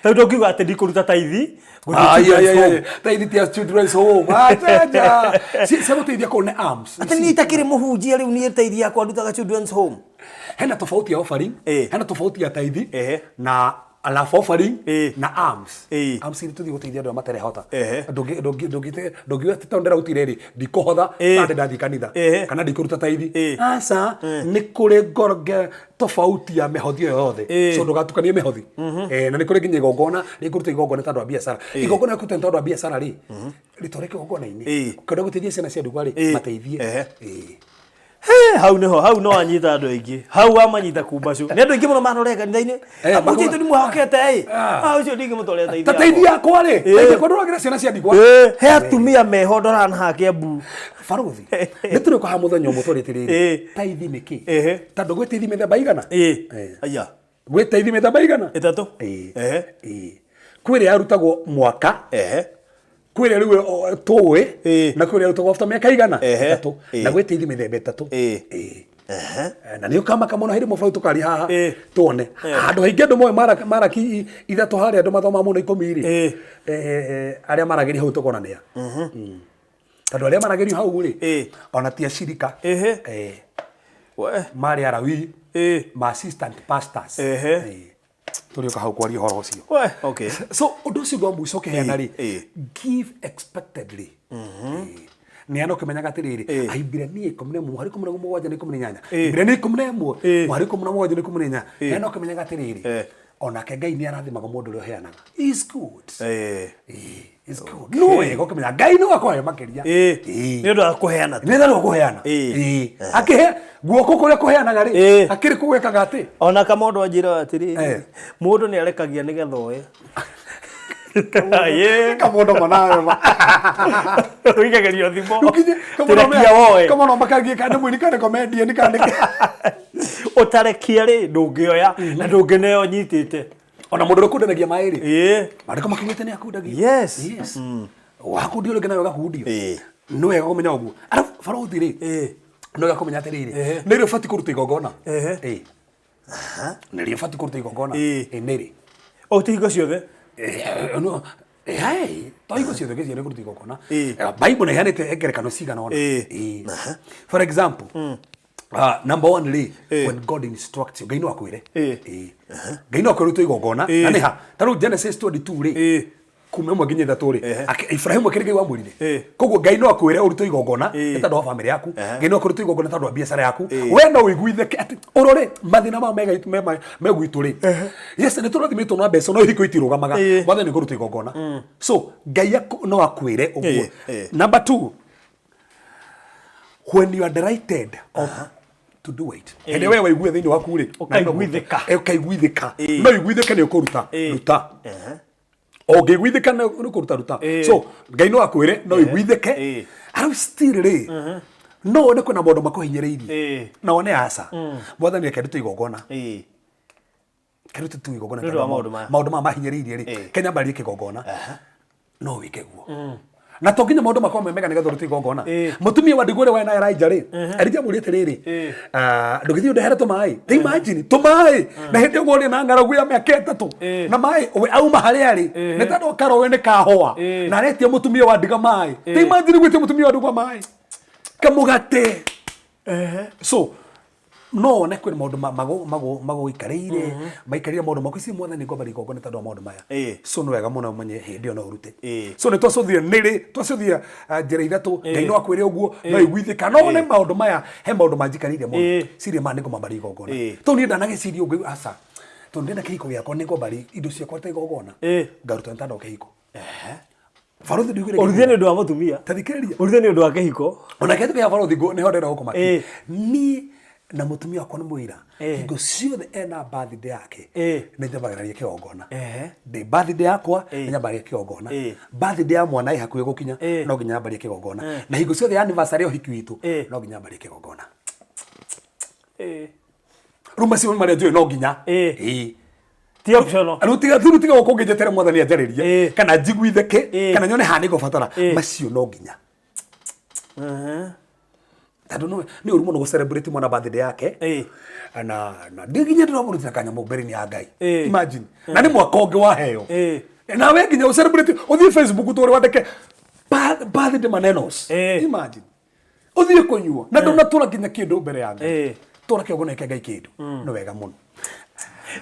Ta rĩu ndũngiuga atĩ ndikũruta taithi ngũthiĩ Ai, ai, children's ai, home. ai. Taithi ti ya children's home. Ajaja. Cia gũteithia kũu nĩ arms. Atĩ niĩ itakĩrĩ mũhunjia rĩu niĩ taithi yakwa ndutaga children's home. Hena tofauti ya offering, hena tofauti ya taithi na Love offering na alms. Alms nĩ tũthiĩ gũteithia andũ arĩa matarehota. Ndũngiuga atĩ tondũ ndĩrarutire rĩ, ndikũhotha Sunday ndathiĩ kanitha kana ndikũruta taithi. Aca, nĩ kũrĩ ngoro tofauti ya mĩhothi ĩyo yothe. So ndũgatukanie mĩhothi. Na nĩ kũrĩ nginya igongona rĩkũruta igongona tondũ wa biacara. Igongona rĩkũruta nĩ tondũ wa biacara rĩ, rĩtware kĩgongona-inĩ. Ũkĩenda gũteithia ciana cia ndigwa rĩ, mateithie. He, hau niho hau no anyita andũ aingĩ hau wamanyita kumbacũ nĩ andũ aingĩ mũno manorega kanitha-inĩ Amu ũcio nĩ mwĩhokete ĩ Ah, ũcio ndingĩmũtwarĩra taithi ta taithi yakwa rĩ taithi yakwa ndũragĩra ciana cia ndigwa he atumia meho ndorana haha Kiambu. Barothi nĩ tũrĩ kwa mũthenya ũmwe twarĩte rĩrĩ taithi nĩ kĩ tondũ gwĩ taithi mĩthemba igana Aya. Gwĩ taithi mĩthemba igana? Ĩtatũ. Kwĩ ĩrĩa yarutagwo mwaka. Kwĩ ĩrĩa rĩu tũĩ na kwĩ ĩrĩa yarutagwo after mĩaka igana? Ĩtatũ. Na gwĩ taithi mĩthemba ĩtatũ. Na nĩ ũkamaka mũno hĩndĩ ĩmwe tũkaria haha tuone handũ haingĩ andũ moĩ maraki ithatũ harĩa andũ mathomaga mũno ikũmi rĩ, arĩa maragĩria hau tũkona nĩa. Tondũ arĩa maragĩrio hau rĩ, ona ti acirika. Marĩ Alawii, ma assistant pastors. Tũrĩũka hau kwaria ũhoro ũcio. We, okay. So ũndũ ũcio ũngĩ wa mũico ũkĩheana rĩ, give expectedly. Neana ũkĩmenyaga atĩrĩrĩ, Ahibirania 11 mũhari 17 na 18. Ahibirania 11 mũhari 17 na 18. Neana ũkĩmenyaga atĩrĩrĩ, onake Ngai nĩ arathimaga mũndũ ũrĩa ũheanaga. He is good. Is good. No wega ũkĩmenya Ngai nĩ wakũhe makĩria. Nĩ ũndũ wa kũheana tu. Nĩ ũndũ wa kũheana. Akĩhe guoko kũrĩa kũheanaga rĩ, akĩrĩ kũ gwĩkaga atĩ? Ona kamũndũ anjĩraga atĩrĩrĩ, mũndũ nĩ arekagia nĩgetha oe. Kamũndũ manawe ma. Ũikagerio thimo. Tũrekia woe. Kamũndũ makagie kana mũini kana comedian kana. Ũtarekia rĩ ndũngĩoya na ndũngĩneo nyitĩte. Ona mũndũ ũrĩa ũkundanagia maĩ rĩ, maandĩko makiugĩte nĩ akundagia. Yes. Wakundio rĩngĩ nawe ũgakundio. Nĩ wega kũmenya ũguo. Arabu barothi rĩ, nĩ wega kũmenya atĩrĩrĩ, nĩ rĩ ũbatiĩ kũruta igongona? Nĩ rĩ ũbatiĩ kũruta igongona? Nĩ rĩ? O ti hingo ciothe? No, to hingo ciothe gĩcigo nĩ kũruta igongona. Bible nĩ ĩheanĩte ngerekano cigana ũna. For example, number one rĩ, when God instructs you, Ngai no akwĩre. Ngai no akwĩre ũrute igongona. Na nĩ ha? Ta rĩu Genesis 22 rĩ, kuma ĩmwe nginya ithatũ rĩ, Ibrahimu akĩrĩ Ngai wamwĩrire. Koguo Ngai no akwĩre ũrute igongona nĩ tondũ wa famĩlĩ yaku. Ngai no akwĩre ũrute igongona tondũ wa biacara yaku. We no ũiguithĩke atĩ ũrore mathĩna maya me gwitũ rĩ. Yes, nĩ tũrathimĩtwo na mbeca no ihiko itirũgamaga. Mwathani nĩ kũruta igongona. So Ngai no akwĩre ũguo. Number two, when you are delighted of to do it hĩndĩ we waigue thĩinĩ waku rĩ Ũkaiguithĩka. Ũkaiguithĩka no iguithĩke nĩ ũkũruta ruta ũngĩiguithĩka nĩ ũkũruta ruta. So Ngai no akwĩre no iguithĩke. Arabu still rĩ, no wone kwĩna maũndũ makũhinyĩrĩirie na wone aca mwathani reke ndute igongona kerute tu igongona. Nĩ ũndũ wa maũndũ maya. Maũndũ maya mahinyĩrĩirie rĩ, kenya mbarie kĩgongona no wĩke guo na to nginya maũndũ makorwo me mega nĩgetha ũrute igongona. Mũtumia wa ndigwa ũrĩa warĩ na Elijah rĩ, Elijah amwĩrire atĩrĩrĩ, ndũgĩthiĩ ũndehere tũmaĩ. Ta imagine tũmaĩ na hĩndĩ ĩyo ũrĩ na ng'aragu ya mĩaka 3 na maĩ we auma harĩa arĩ nĩ tondũ karowe nĩ kahũa na aretia mũtumia wa ndiga maĩ. Ta imagine gwĩtia mũtumia wa ndigwa maĩ kamũgate. So no wone kwĩna maũndũ magũikarĩire maikarĩire maũndũ maku ici mwathani ngomba igongona tondũ wa maũndũ maya. So nĩ wega mũno ũmenye hĩndĩ ĩyo no ũrute. So nĩ twacũthire nĩrĩ twacũthia njĩra ithatũ. Ngai no akwĩre ũguo no iguithĩka no wone maũndũ maya he maũndũ manjikarĩire mũno. Cirie maya nĩ ngomba igongona tondũ niĩ ndanagĩciria ũguo aca tondũ ndĩrenda kĩhiko gĩakwa nĩ ngomba indo ciakwa ta igongona ngaruta nĩ tondũ wa kĩhiko. Barothi nduigire. Ũruthe nĩ ũndũ wa mũtumia. Ta thikĩrĩria. Ũruthe nĩ ũndũ wa kĩhiko. Ona kĩndũ kĩa barothi nĩho ndĩrenda gũkũmakia. Niĩ na mũtumia wakwa nĩ mũira hingo ciothe ena birthday yake nĩ njambagĩrĩria kĩgongona. Ndĩ birthday yakwa nĩ nyambagia kĩgongona. Birthday ya mwana ĩ hakuhĩ gũkinya no nginya nyambarie kĩgongona. Na hingo ciothe ya anniversary ya ũhiki witũ no nginya nyambarie kĩgongona. Rĩu macio marĩa njũĩ no nginya. Ti optional. Rĩu tiga rĩu tiga gũkũ ngĩnjetere mwathani anjarĩrie kana njiguithĩke kana nyone haha nĩ ngũbatara macio no nginya tondũ nĩ ũru mũno gũ celebrate mwana birthday yake na nginya ndĩramũrutĩra kanyamũ mbere-inĩ ya Ngai. Imagine na nĩ mwaka ũngĩ waheo na we nginya ũ celebrate ũthiĩ Facebook tũrĩ wandĩke birthday manenos. Imagine ũthiĩ kũnyua na ndũnatũra nginya kĩndũ mbere ya Ngai. Tũra kĩgongona kĩa Ngai kĩndũ nĩ wega mũno.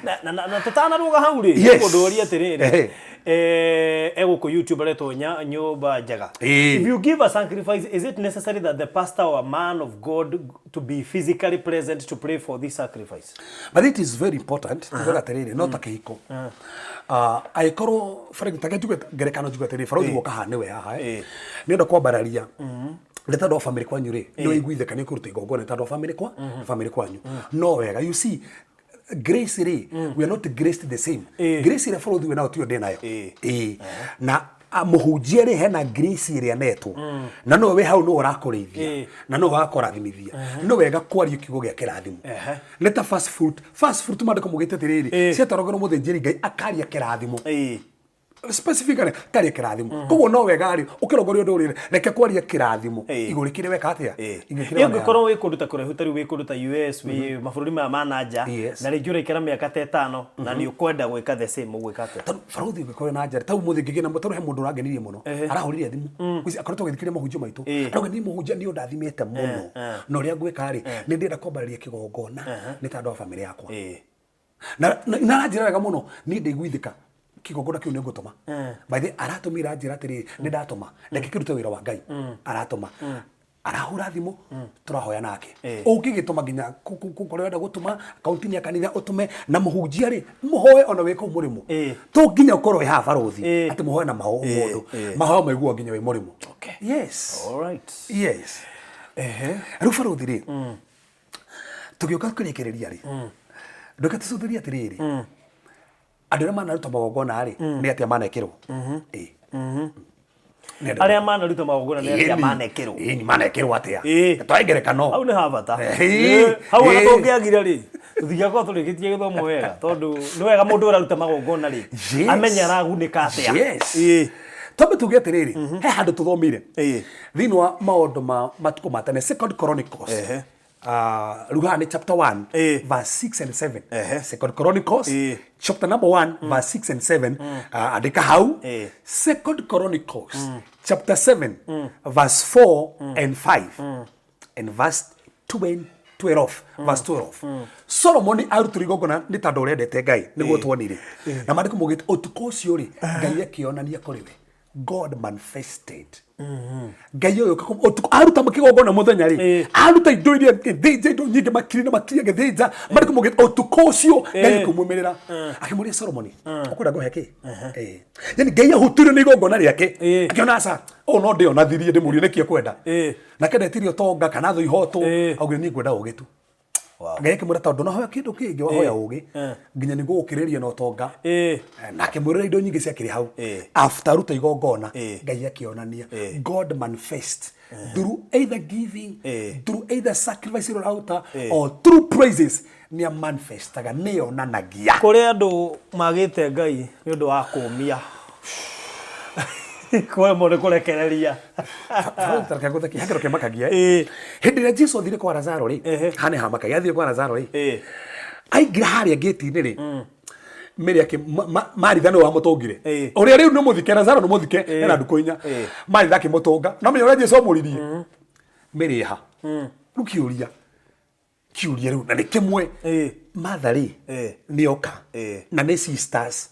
Na na na, na tũtanarũga hau rĩ Yes. mũndũ ũria atĩrĩrĩ Ehe. eh egũkũ YouTube aretwo nyũmba njega. Ĩĩ. If you give a sacrifice, is it necessary that the pastor or a man of God to be physically present to pray for this sacrifice? But it is very important tugaga atĩrĩrĩ no ta kĩhiko. Ah, angĩkorwo for example, ta njuge ngerekano njuge atĩrĩrĩ barothi woka haha nĩwe haha eh. Nĩenda kwambararia nĩ tondũ wa family kwanyu rĩ nĩ ũiguithĩka nĩ kũruta igongona nĩ tondũ wa family kwa family kwanyu no wega you see grace rĩ we are not graced the same grace ĩrĩa bũrũri wĩ nayo tiyo ndĩ nayo ĩĩ na a, mũhunjia rĩ hena grace ĩrĩa netwo na no wĩ hau nĩwe ũrakũrĩithia na nĩwe wakũrathimithia no wega kwaria kiugo gĩa kĩrathimo nĩ ta first fruit first fruit maandĩko maugĩte atĩrĩrĩ ciatwaragwo mũthĩnjĩri Ngai akaria kĩrathimo specifically karia kĩrathimo koguo no wega rĩ ũkĩrongoria ũndũ rĩ reke kwaria kĩrathimo igũrũ kĩrĩa weka atĩa Igũrũ kĩrĩa Ĩ waneana. ũngĩkorwo wĩ kũndũ ta kũraihu ta rĩu wĩ kũndũ ta US wĩ mabũrũri maya ma na nja Yes. na rĩngĩ ũraikara mĩaka ta ĩtano na nĩ ũkwenda gwĩka the same ũgwĩka atĩa? Tondũ barothi ũngĩkorwo na njara ta ũmũthĩ ngĩgĩa na tondũ he mũndũ ũrangenirie mũno arahũrire thimũ Kwici akoretwo agĩthikĩrĩria mahunjio maitũ arauga niĩ mũhunjia nĩ ũndathimĩte mũno na ũrĩa ngwĩka rĩ nĩ ndĩrenda kwambararia kĩgongona nĩ tondũ wa bamĩrĩ yakwa na na na aranjĩra wega mũno niĩ ndaiguithĩka kĩgongona kĩu nĩ ngũtũma by the way, aratũmire anjĩra atĩrĩrĩ nĩ ndatũma reke kĩrute wĩra wa Ngai aratũma arahũra thimũ tũrahoya nake ũngĩgĩtũma nginya kũrĩa ũrenda gũtũma akaunti-inĩ ya kanitha ũtũme na mũhunjia rĩ mũhoe ona wĩ kũu mũrĩmo to nginya ũkorwo wĩ haha barothi atĩ mũhoe na maho mũndũ mahoya maiguo nginya wĩ mũrĩmo Okay. yes All right. yes rĩu barothi rĩ tũgĩũka kũrĩkĩrĩria rĩ ndũke tũcũthĩrie atĩrĩrĩ andũ arĩa manaruta magongona rĩ nĩ atĩa manekĩrwo Ĩĩ. Nĩ andũ Arĩa manaruta magongona nĩ atĩa Ĩni. manekĩrwo? Ĩni, manekĩrwo atĩa Ĩĩ. twae ngerekano Hau nĩ ha bata. Ĩĩ. Ĩ, Hau ona Ĩĩ. tũngĩagire rĩ tũtingĩakorwo tũrĩkĩtie gĩthomo wega tondũ nĩ wega mũndũ ũraruta magongona rĩ Yes. amenye aragunĩka atĩa. Yes. Ĩĩ. Twambe tuge atĩrĩrĩ he handũ tũthomire Ĩĩ. thĩinĩ wa maũndũ ma matukũ ma tene Second Chronicles Ehe. Rĩu haha nĩ chapter 1 Ĩĩ. verse 6 and 7 Ehe. Second Chronicles Ĩĩ. chapter number 1 verse 6 and 7 andĩka hau Ĩĩ. Second Chronicles chapter 7 verse 4 and 5 and verse 20 12 verse 12 Solomoni arutire igongona nĩ tondũ ũrĩa endete Ngai nĩguo tuonire na maandĩko maugĩte ũtukũ ũcio rĩ Ngai akĩonania kũrĩ we God manifested Ngai ũyũ ũtukũ aruta kĩgongona mũthenya rĩ aruta indo iria agĩthĩnja indo nyingĩ makiri na makiri agĩthĩnja maandĩko maugĩte ũtukũ ũcio Ngai akĩmumĩrĩra akĩmũria Solomoni ũkwenda ngũhe kĩ Ĩĩ. Yani Ngai ahutirio nĩ igongona rĩake akĩona aca ũũ no ndĩonathirie ndĩmũrie nĩkĩ ekwenda nake ndetirie ũtonga kana thũ ihotwo augire niĩ ngwenda ũgĩ tu Wow. Ngai akĩmwĩra tondũ ndũnahoya kĩndũ kĩngĩ wahoya ũgĩ nginya nĩ ngũgũkĩrĩria na ũtonga Na akĩmwĩrĩra indo nyingĩ ciakĩrĩ hau after aruta igongona Ngai akĩonania God manifest through either giving through either sacrifice ĩrĩa ũraruta or through praises nĩ amanifestaga nĩ onanagia Kũrĩ andũ magĩte Ngai nĩ ũndũ wa kũmia kũremwo nĩ kũrekereria hekero kĩmakagia hĩndĩ ĩrĩa Jesu athire kwa Lazaro rĩ haha nĩ hamakagia athire kwa Lazaro rĩ aingĩra harĩa ngĩti-inĩ rĩ Mary akĩ Maritha nĩwe wamũtũngire ũrĩa rĩu nĩ mũthike Lazaro nĩ mũthike ena ndukũ inya Maritha akĩmũtũnga no menya ũrĩa Jesu amũririe Mary ha rĩu kĩũria kĩũria rĩu na nĩ kĩmwe Martha rĩ nĩ oka na nĩ sisters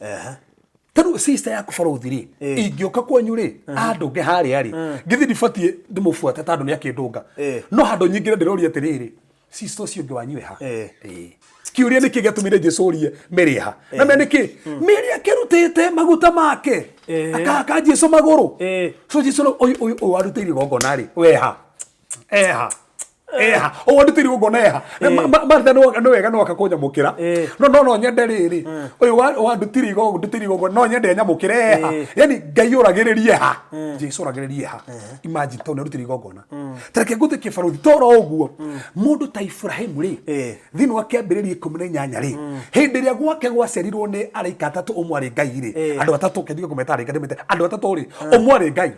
tarĩu sister yaku barothi rĩ ingĩũka kwanyu rĩ andũnge harĩa rĩ githĩ ndibatiĩ ndĩmũbuate tondũ nĩ akĩndũnga no handũ nyingĩre ndĩroria atĩrĩrĩ sister ũcio ũngĩ wanyu ha kĩũria nĩkĩ gĩatũmire Jesu orie Mary ha na me nĩkĩ Mary akĩrutĩte maguta make akahaka Jesu magũrũ so Jesu ũyũ ũyũ ũyũ warutĩire igongona rĩ we ha eha eha ũyũ warutĩire igongona eha Martha nĩ wega no akakũnyamũkĩra no no no nyende rĩrĩ ũyũ wandutire igongona igongona no nyende anyamũkĩre eha yani Ngai ũragĩrĩrie ha Jesu ũragĩrĩrie ha imagine tondũ nĩarutire igongona ta reke ngũthĩkie barothi toro ũguo mũndũ ta Ibrahimu rĩ thĩinĩ wa kĩambĩrĩria 18 rĩ hĩndĩ ĩrĩa gwake gwaciarirwo nĩ araika atatũ ũmwe arĩ Ngai rĩ andũ atatũ kendige kũmeta araika ndĩmete andũ atatũ rĩ ũmwe arĩ Ngai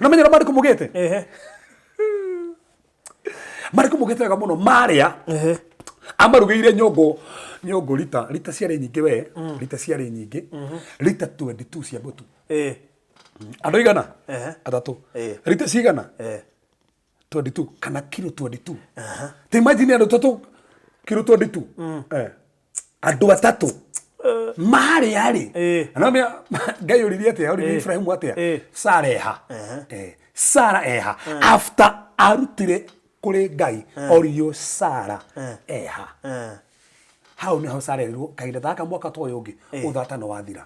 na menya ũrĩa maandĩko maugĩte maandĩko maugĩte wega mũno marĩa amarugĩire nyũngũ nyũngũ rita rita ciarĩ nyingĩ we rita ciarĩ nyingĩ rita 22 cia mũtu andũ igana atatũ rita cigana 22 kana kilo 22 ta imagine andũ atatũ kilo 22 andũ atatũ Marĩa rĩ, Ĩĩ. na mea Ngai oririe atĩa? Oririe Ibrahimu atĩa? Ĩĩ. Sara eha? Sara eha? After arutire kũrĩ Ngai, oririo Sara eha? Hau nĩho Sara erirwo kahinda ta gaka mwaka ta ũyũ ũngĩ ũthata nĩ wathira.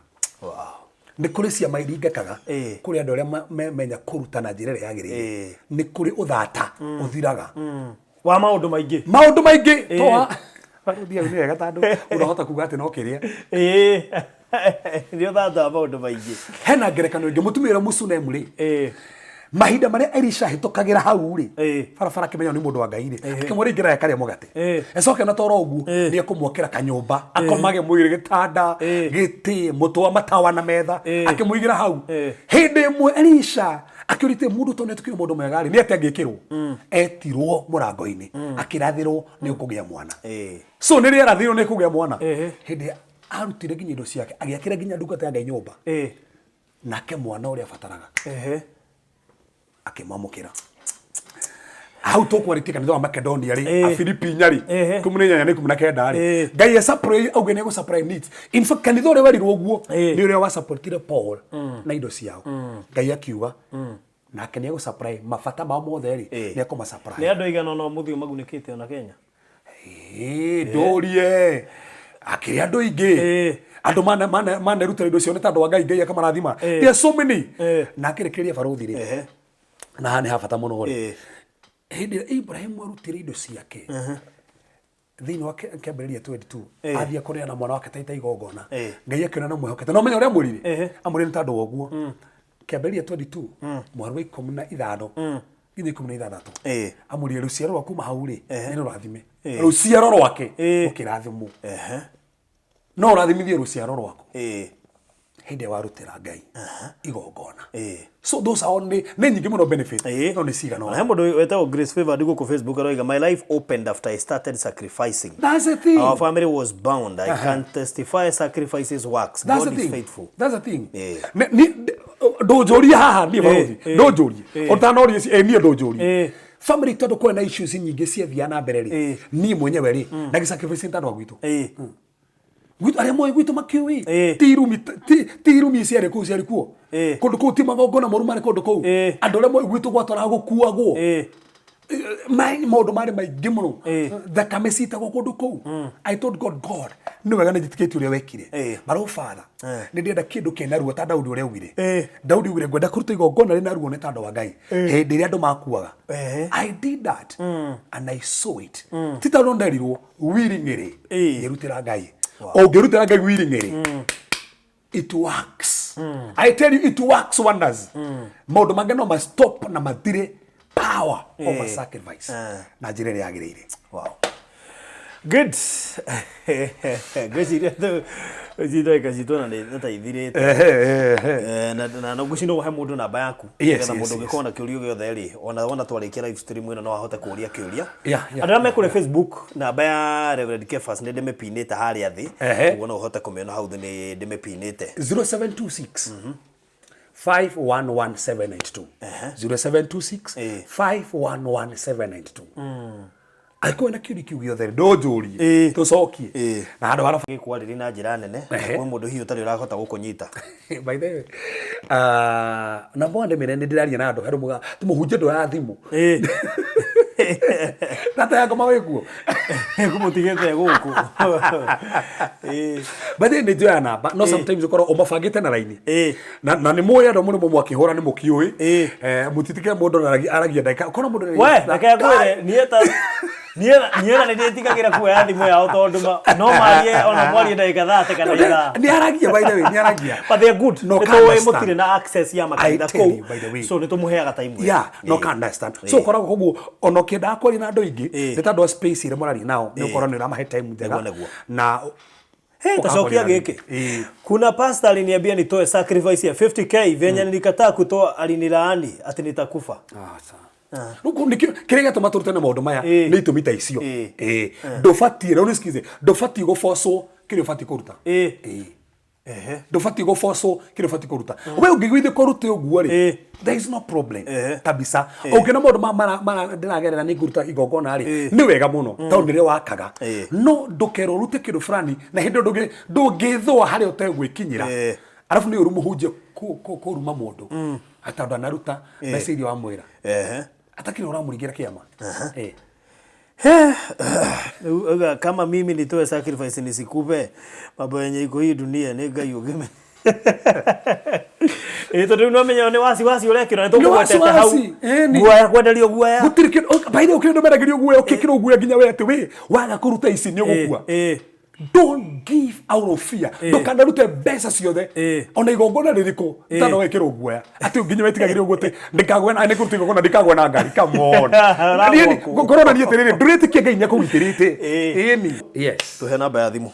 Nĩ kũrĩ ciama iringĩkaga kũrĩ andũ arĩa memenya kũruta na njĩra ĩrĩa yagĩrĩire. Nĩ kũrĩ ũthata ũthiraga Wa maũndũ maingĩ. Maũndũ maingĩ toa barũthi hau nĩ wega tondũ ũrahota kuga atĩ no kĩrĩa. Ĩĩ, nĩ ũthata wa maũndũ maingĩ. Hena ngerekano ĩngĩ, mũtumia ũrĩa Mũsunemu rĩ, mahinda marĩa Elisha ahĩtũkagĩra hau rĩ, barabara, akĩmenya nĩ mũndũ wa Ngai rĩ, akĩmwĩra ingĩra akarĩa mũgate. Ĩcoke na toro ũguo nĩ ekũmwakĩra kanyũmba akomage mwĩrĩ, gĩtanda, gĩtĩ, mũtĩ wa matawa na metha, akĩmũigĩra hau. Hĩndĩ ĩmwe Elisha akĩũrĩte mũndũ tondũ nĩetĩkĩire mũndũ mwega rĩ, nĩ atĩa angĩkĩrwo? Etirwo mũrango-inĩ, akĩrathĩrwo nĩ ũkũgĩa mwana. So nĩ rĩarathirwo nĩ kũgĩa mwana. Hĩndĩ arutire nginya indo ciake, agĩakĩra nginya ndungata ya Ngai nyũmba, nake mwana ũrĩa abataraga akĩmwamũkĩra. Hau tũkwarĩtie kanitha wa Makedonia rĩ, Afilipi 4 rĩ, 18 na 19 rĩ, Ngai e supply auge nĩ egũ needs. In fact, kanitha ũrĩa werirwo ũguo nĩ ũrĩa wasupportire Paul na indo ciao. Ngai akiuga nake nĩ egũ supply mabata mao mothe rĩ, nĩ ekũma supply. Nĩ andũ aigana ona ũmũthĩ ũyũ magunĩkĩte ona Kenya? Ĩĩ, ndũrie akĩrĩ andũ aingĩ, andũ manerutĩra indo ciao nĩ tondũ wa Ngai, Ngai akamarathima. There are so many. Na akĩrĩkĩrĩria barũthi rĩ, na haha nĩ ha bata mũno rĩ, hĩndĩ ĩrĩa Ibrahimu arutire indo ciake thĩinĩ wa kĩambĩrĩria 22, athiĩ kũneana mwana wake taita igongona, Ngai akĩona no mwĩhokete. No menya ũrĩa amwĩrire? Amwĩrire nĩ tondũ wa ũguo. Kĩambĩrĩria 22 mũhari wa 15 nginya 16, amwĩrire rũciaro rwa kuma hau rĩ nĩ rũrathime, rũciaro rwake rũkĩrathimwo. No ũrathimithie rũciaro rwaku hĩndĩ ĩrĩa warutĩra Ngai igongona. So those are only, nĩ nyingĩ mũno benefit, no nĩ cigana Ona he mũndũ wetagwo Grace Favored gũkũ Facebook aroiga, "My life opened after I started sacrificing." That's the thing. "Our family was bound. I can testify sacrifices works." That's "God the is thing. faithful." That's the thing. Ndũnjũrie haha niĩ barũthi, ndũnjũrie ũtanorie niĩ ndũnjũrie. Family tondũ kwĩna issues nyingĩ ciathiaga na mbere rĩ, niĩ mwenyewe rĩ ndagĩ sacrifice nĩ tondũ wa gwitũ. Gwitũ arĩa moĩ gwitũ makĩũĩ ti irumi, ti irumi ciarĩ kũu, ciarĩ kuo kũndũ kũu, ti magongona moru marĩ kũndũ kũu. Andũ arĩa moĩ gwitũ gwatwaraga gũkuagwo maũndũ marĩ maingĩ mũno, thakame citagwo kũndũ kũu. I told God, "God, nĩ wega, nĩ njĩtĩkĩtie ũrĩa wekire, but oh Father, nĩ ndĩrenda kĩndũ kĩna ruo ta Daudi ũrĩa augire." Daudi augire, "Ngwenda kũruta igongona rĩna ruo nĩ tondũ wa Ngai hĩndĩ ĩrĩa andũ makuaga." I did that and I saw it. Ti tondũ nderirwo willingly, ngĩrutĩra Ngai. Ũngĩrutĩra Ngai willingly, it works. I tell you, it works wonders. Maũndũ mangĩ no ma stop na mathire power of a sacrifice na njĩra ĩrĩa yagĩrĩire. Wow. Good. Ngwĩciria ngwĩciria ndagĩka citũ ona nĩ ta ithirĩte. Na ngwĩciria no ũhe mũndũ namba yaku, nĩgetha mũndũ ũngĩkorwo na kĩũria gĩothe rĩ, ona wona twarĩkia live stream ĩno no ahote kũria kĩũria. Andũ arĩa me kũrĩa Facebook, namba ya Reverend Kefas nĩ ndĩmĩpinĩte harĩa thĩ. Ũguo no ũhote kũmĩona hau thĩ, nĩ ndĩmĩpinĩte. 0726 511792, 0726 511792. Angĩkorwo na kĩũria kĩu gĩothe, ndũnjũrie, tũcokie na handũ hara Gĩkwarĩria na njĩra nene kwĩ mũndũ hihi ũtarĩ ũrahota gũkũnyita. By the way, number one, ndĩmĩre nĩ ndĩraria na andũ harĩ mũga mũhunjia ndoya thimũ. Tata yakwa wĩkuo. Ngũmũtigĩte gũkũ. By the way, nĩ njoya namba, no sometimes ũkorwo ũmabangĩte na raini na nĩ mũĩ andũ mũrĩ mwakĩhũra nĩ mũkĩũĩ. Mũtitikĩre mũndũ aragia ndagĩka korwo mũndũ We, reke ngwĩre, niĩ ta niĩ ona nĩ ndĩtigagĩra kuoya thimũ yao tondũ no marie ona mwarie ndagĩka 30 kana ithaa. Nĩ aragia, by the way, nĩ aragia. But they are good. No Nĩ can tũĩ understand. mũtirĩ na access ya makanitha I tell kũu. you, by the way. So nĩ tũmũheaga time ĩyo. Yeah, no can understand. So ũkoragwo koguo ona ũkĩendaga kwaria na andũ aingĩ, nĩ tondũ wa space ĩrĩa mũraria nao, nĩ ũkorwo nĩ ũramahe time njega. Nĩguo, nĩguo. Na Hey, tacokia ũkahoria gĩkĩ. Kuna pastor aliniambia nitoe sacrifice ya 50K, venye nilikataa kutoa alinilaani ati nitakufa. Ah, sawa. Rĩu kũu nĩkĩo kĩrĩa gĩatũma tũrutane maũndũ maya nĩ itũmi ta icio. Ndũbatiĩ, rĩu nĩsikize, ndũbatiĩ gũbocwo kĩrĩa ũbatiĩ kũruta. Ndũbatiĩ gũbocwo kĩrĩa ũbatiĩ kũruta. We ũngĩiguithĩka ũrute ũguo rĩ, there is no problem kabisa. Ũngĩona maũndũ ndĩragerera nĩ ngũruta igongona rĩ, nĩ wega mũno tondũ nĩrĩo wakaga. No ndũkerwo ũrute kĩndũ fulani na hĩndĩ ĩyo ndũngĩthũa harĩa ũtegwĩkinyĩra. Arabu nĩ ũru mũhunjia kũruma mũndũ atĩ andũ anaruta mbeca iria wamwĩra atakĩrĩ ũramũringĩra kĩama. Rĩu kama mimi nitoe sacrifice nisikupe mambo yenye iko hii dunia nĩ Ngai ũngĩmenya. Ĩ tondũ rĩu nĩwamenya nĩ wasiwasi ũrekĩrwo nĩ tũkũgwetete hau. Wasiwasi, ĩni. Guoya kwenderio guoya. Gũtirĩ kĩndũ by the way kĩndũ mendagĩrio guoya ũkĩkĩrwo guoya nginya we atĩ we waga kũruta ici nĩ ũgũkua. Don't give out of fear. Ndũkanarute mbeca ciothe ona igongona rĩrĩkũ ũtanawekĩrwo guoya atĩ nginya wetigagĩrwo ũguo atĩ ndikagwe na nĩkũruta igongona ndikagwe na ngari. Come on. Ũragwa Niĩ kũ? ngorwo na niĩ atĩrĩrĩ, ndũretĩkia Ngai nĩakũgitĩrĩte. Ĩni, yes. Tũhe namba ya thimũ.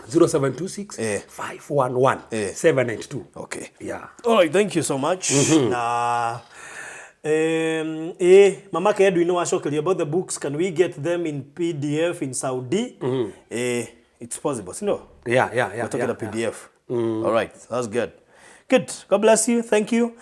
0726 511 792. Okay. Yeah. All right, thank you so much. Na mamake Edwin wacokeria about the books, can we get them in PDF in Saudi? It's possible, si ndio? Yeah. We're talking a PDF. All right, that's good. Good. God bless you. Thank you.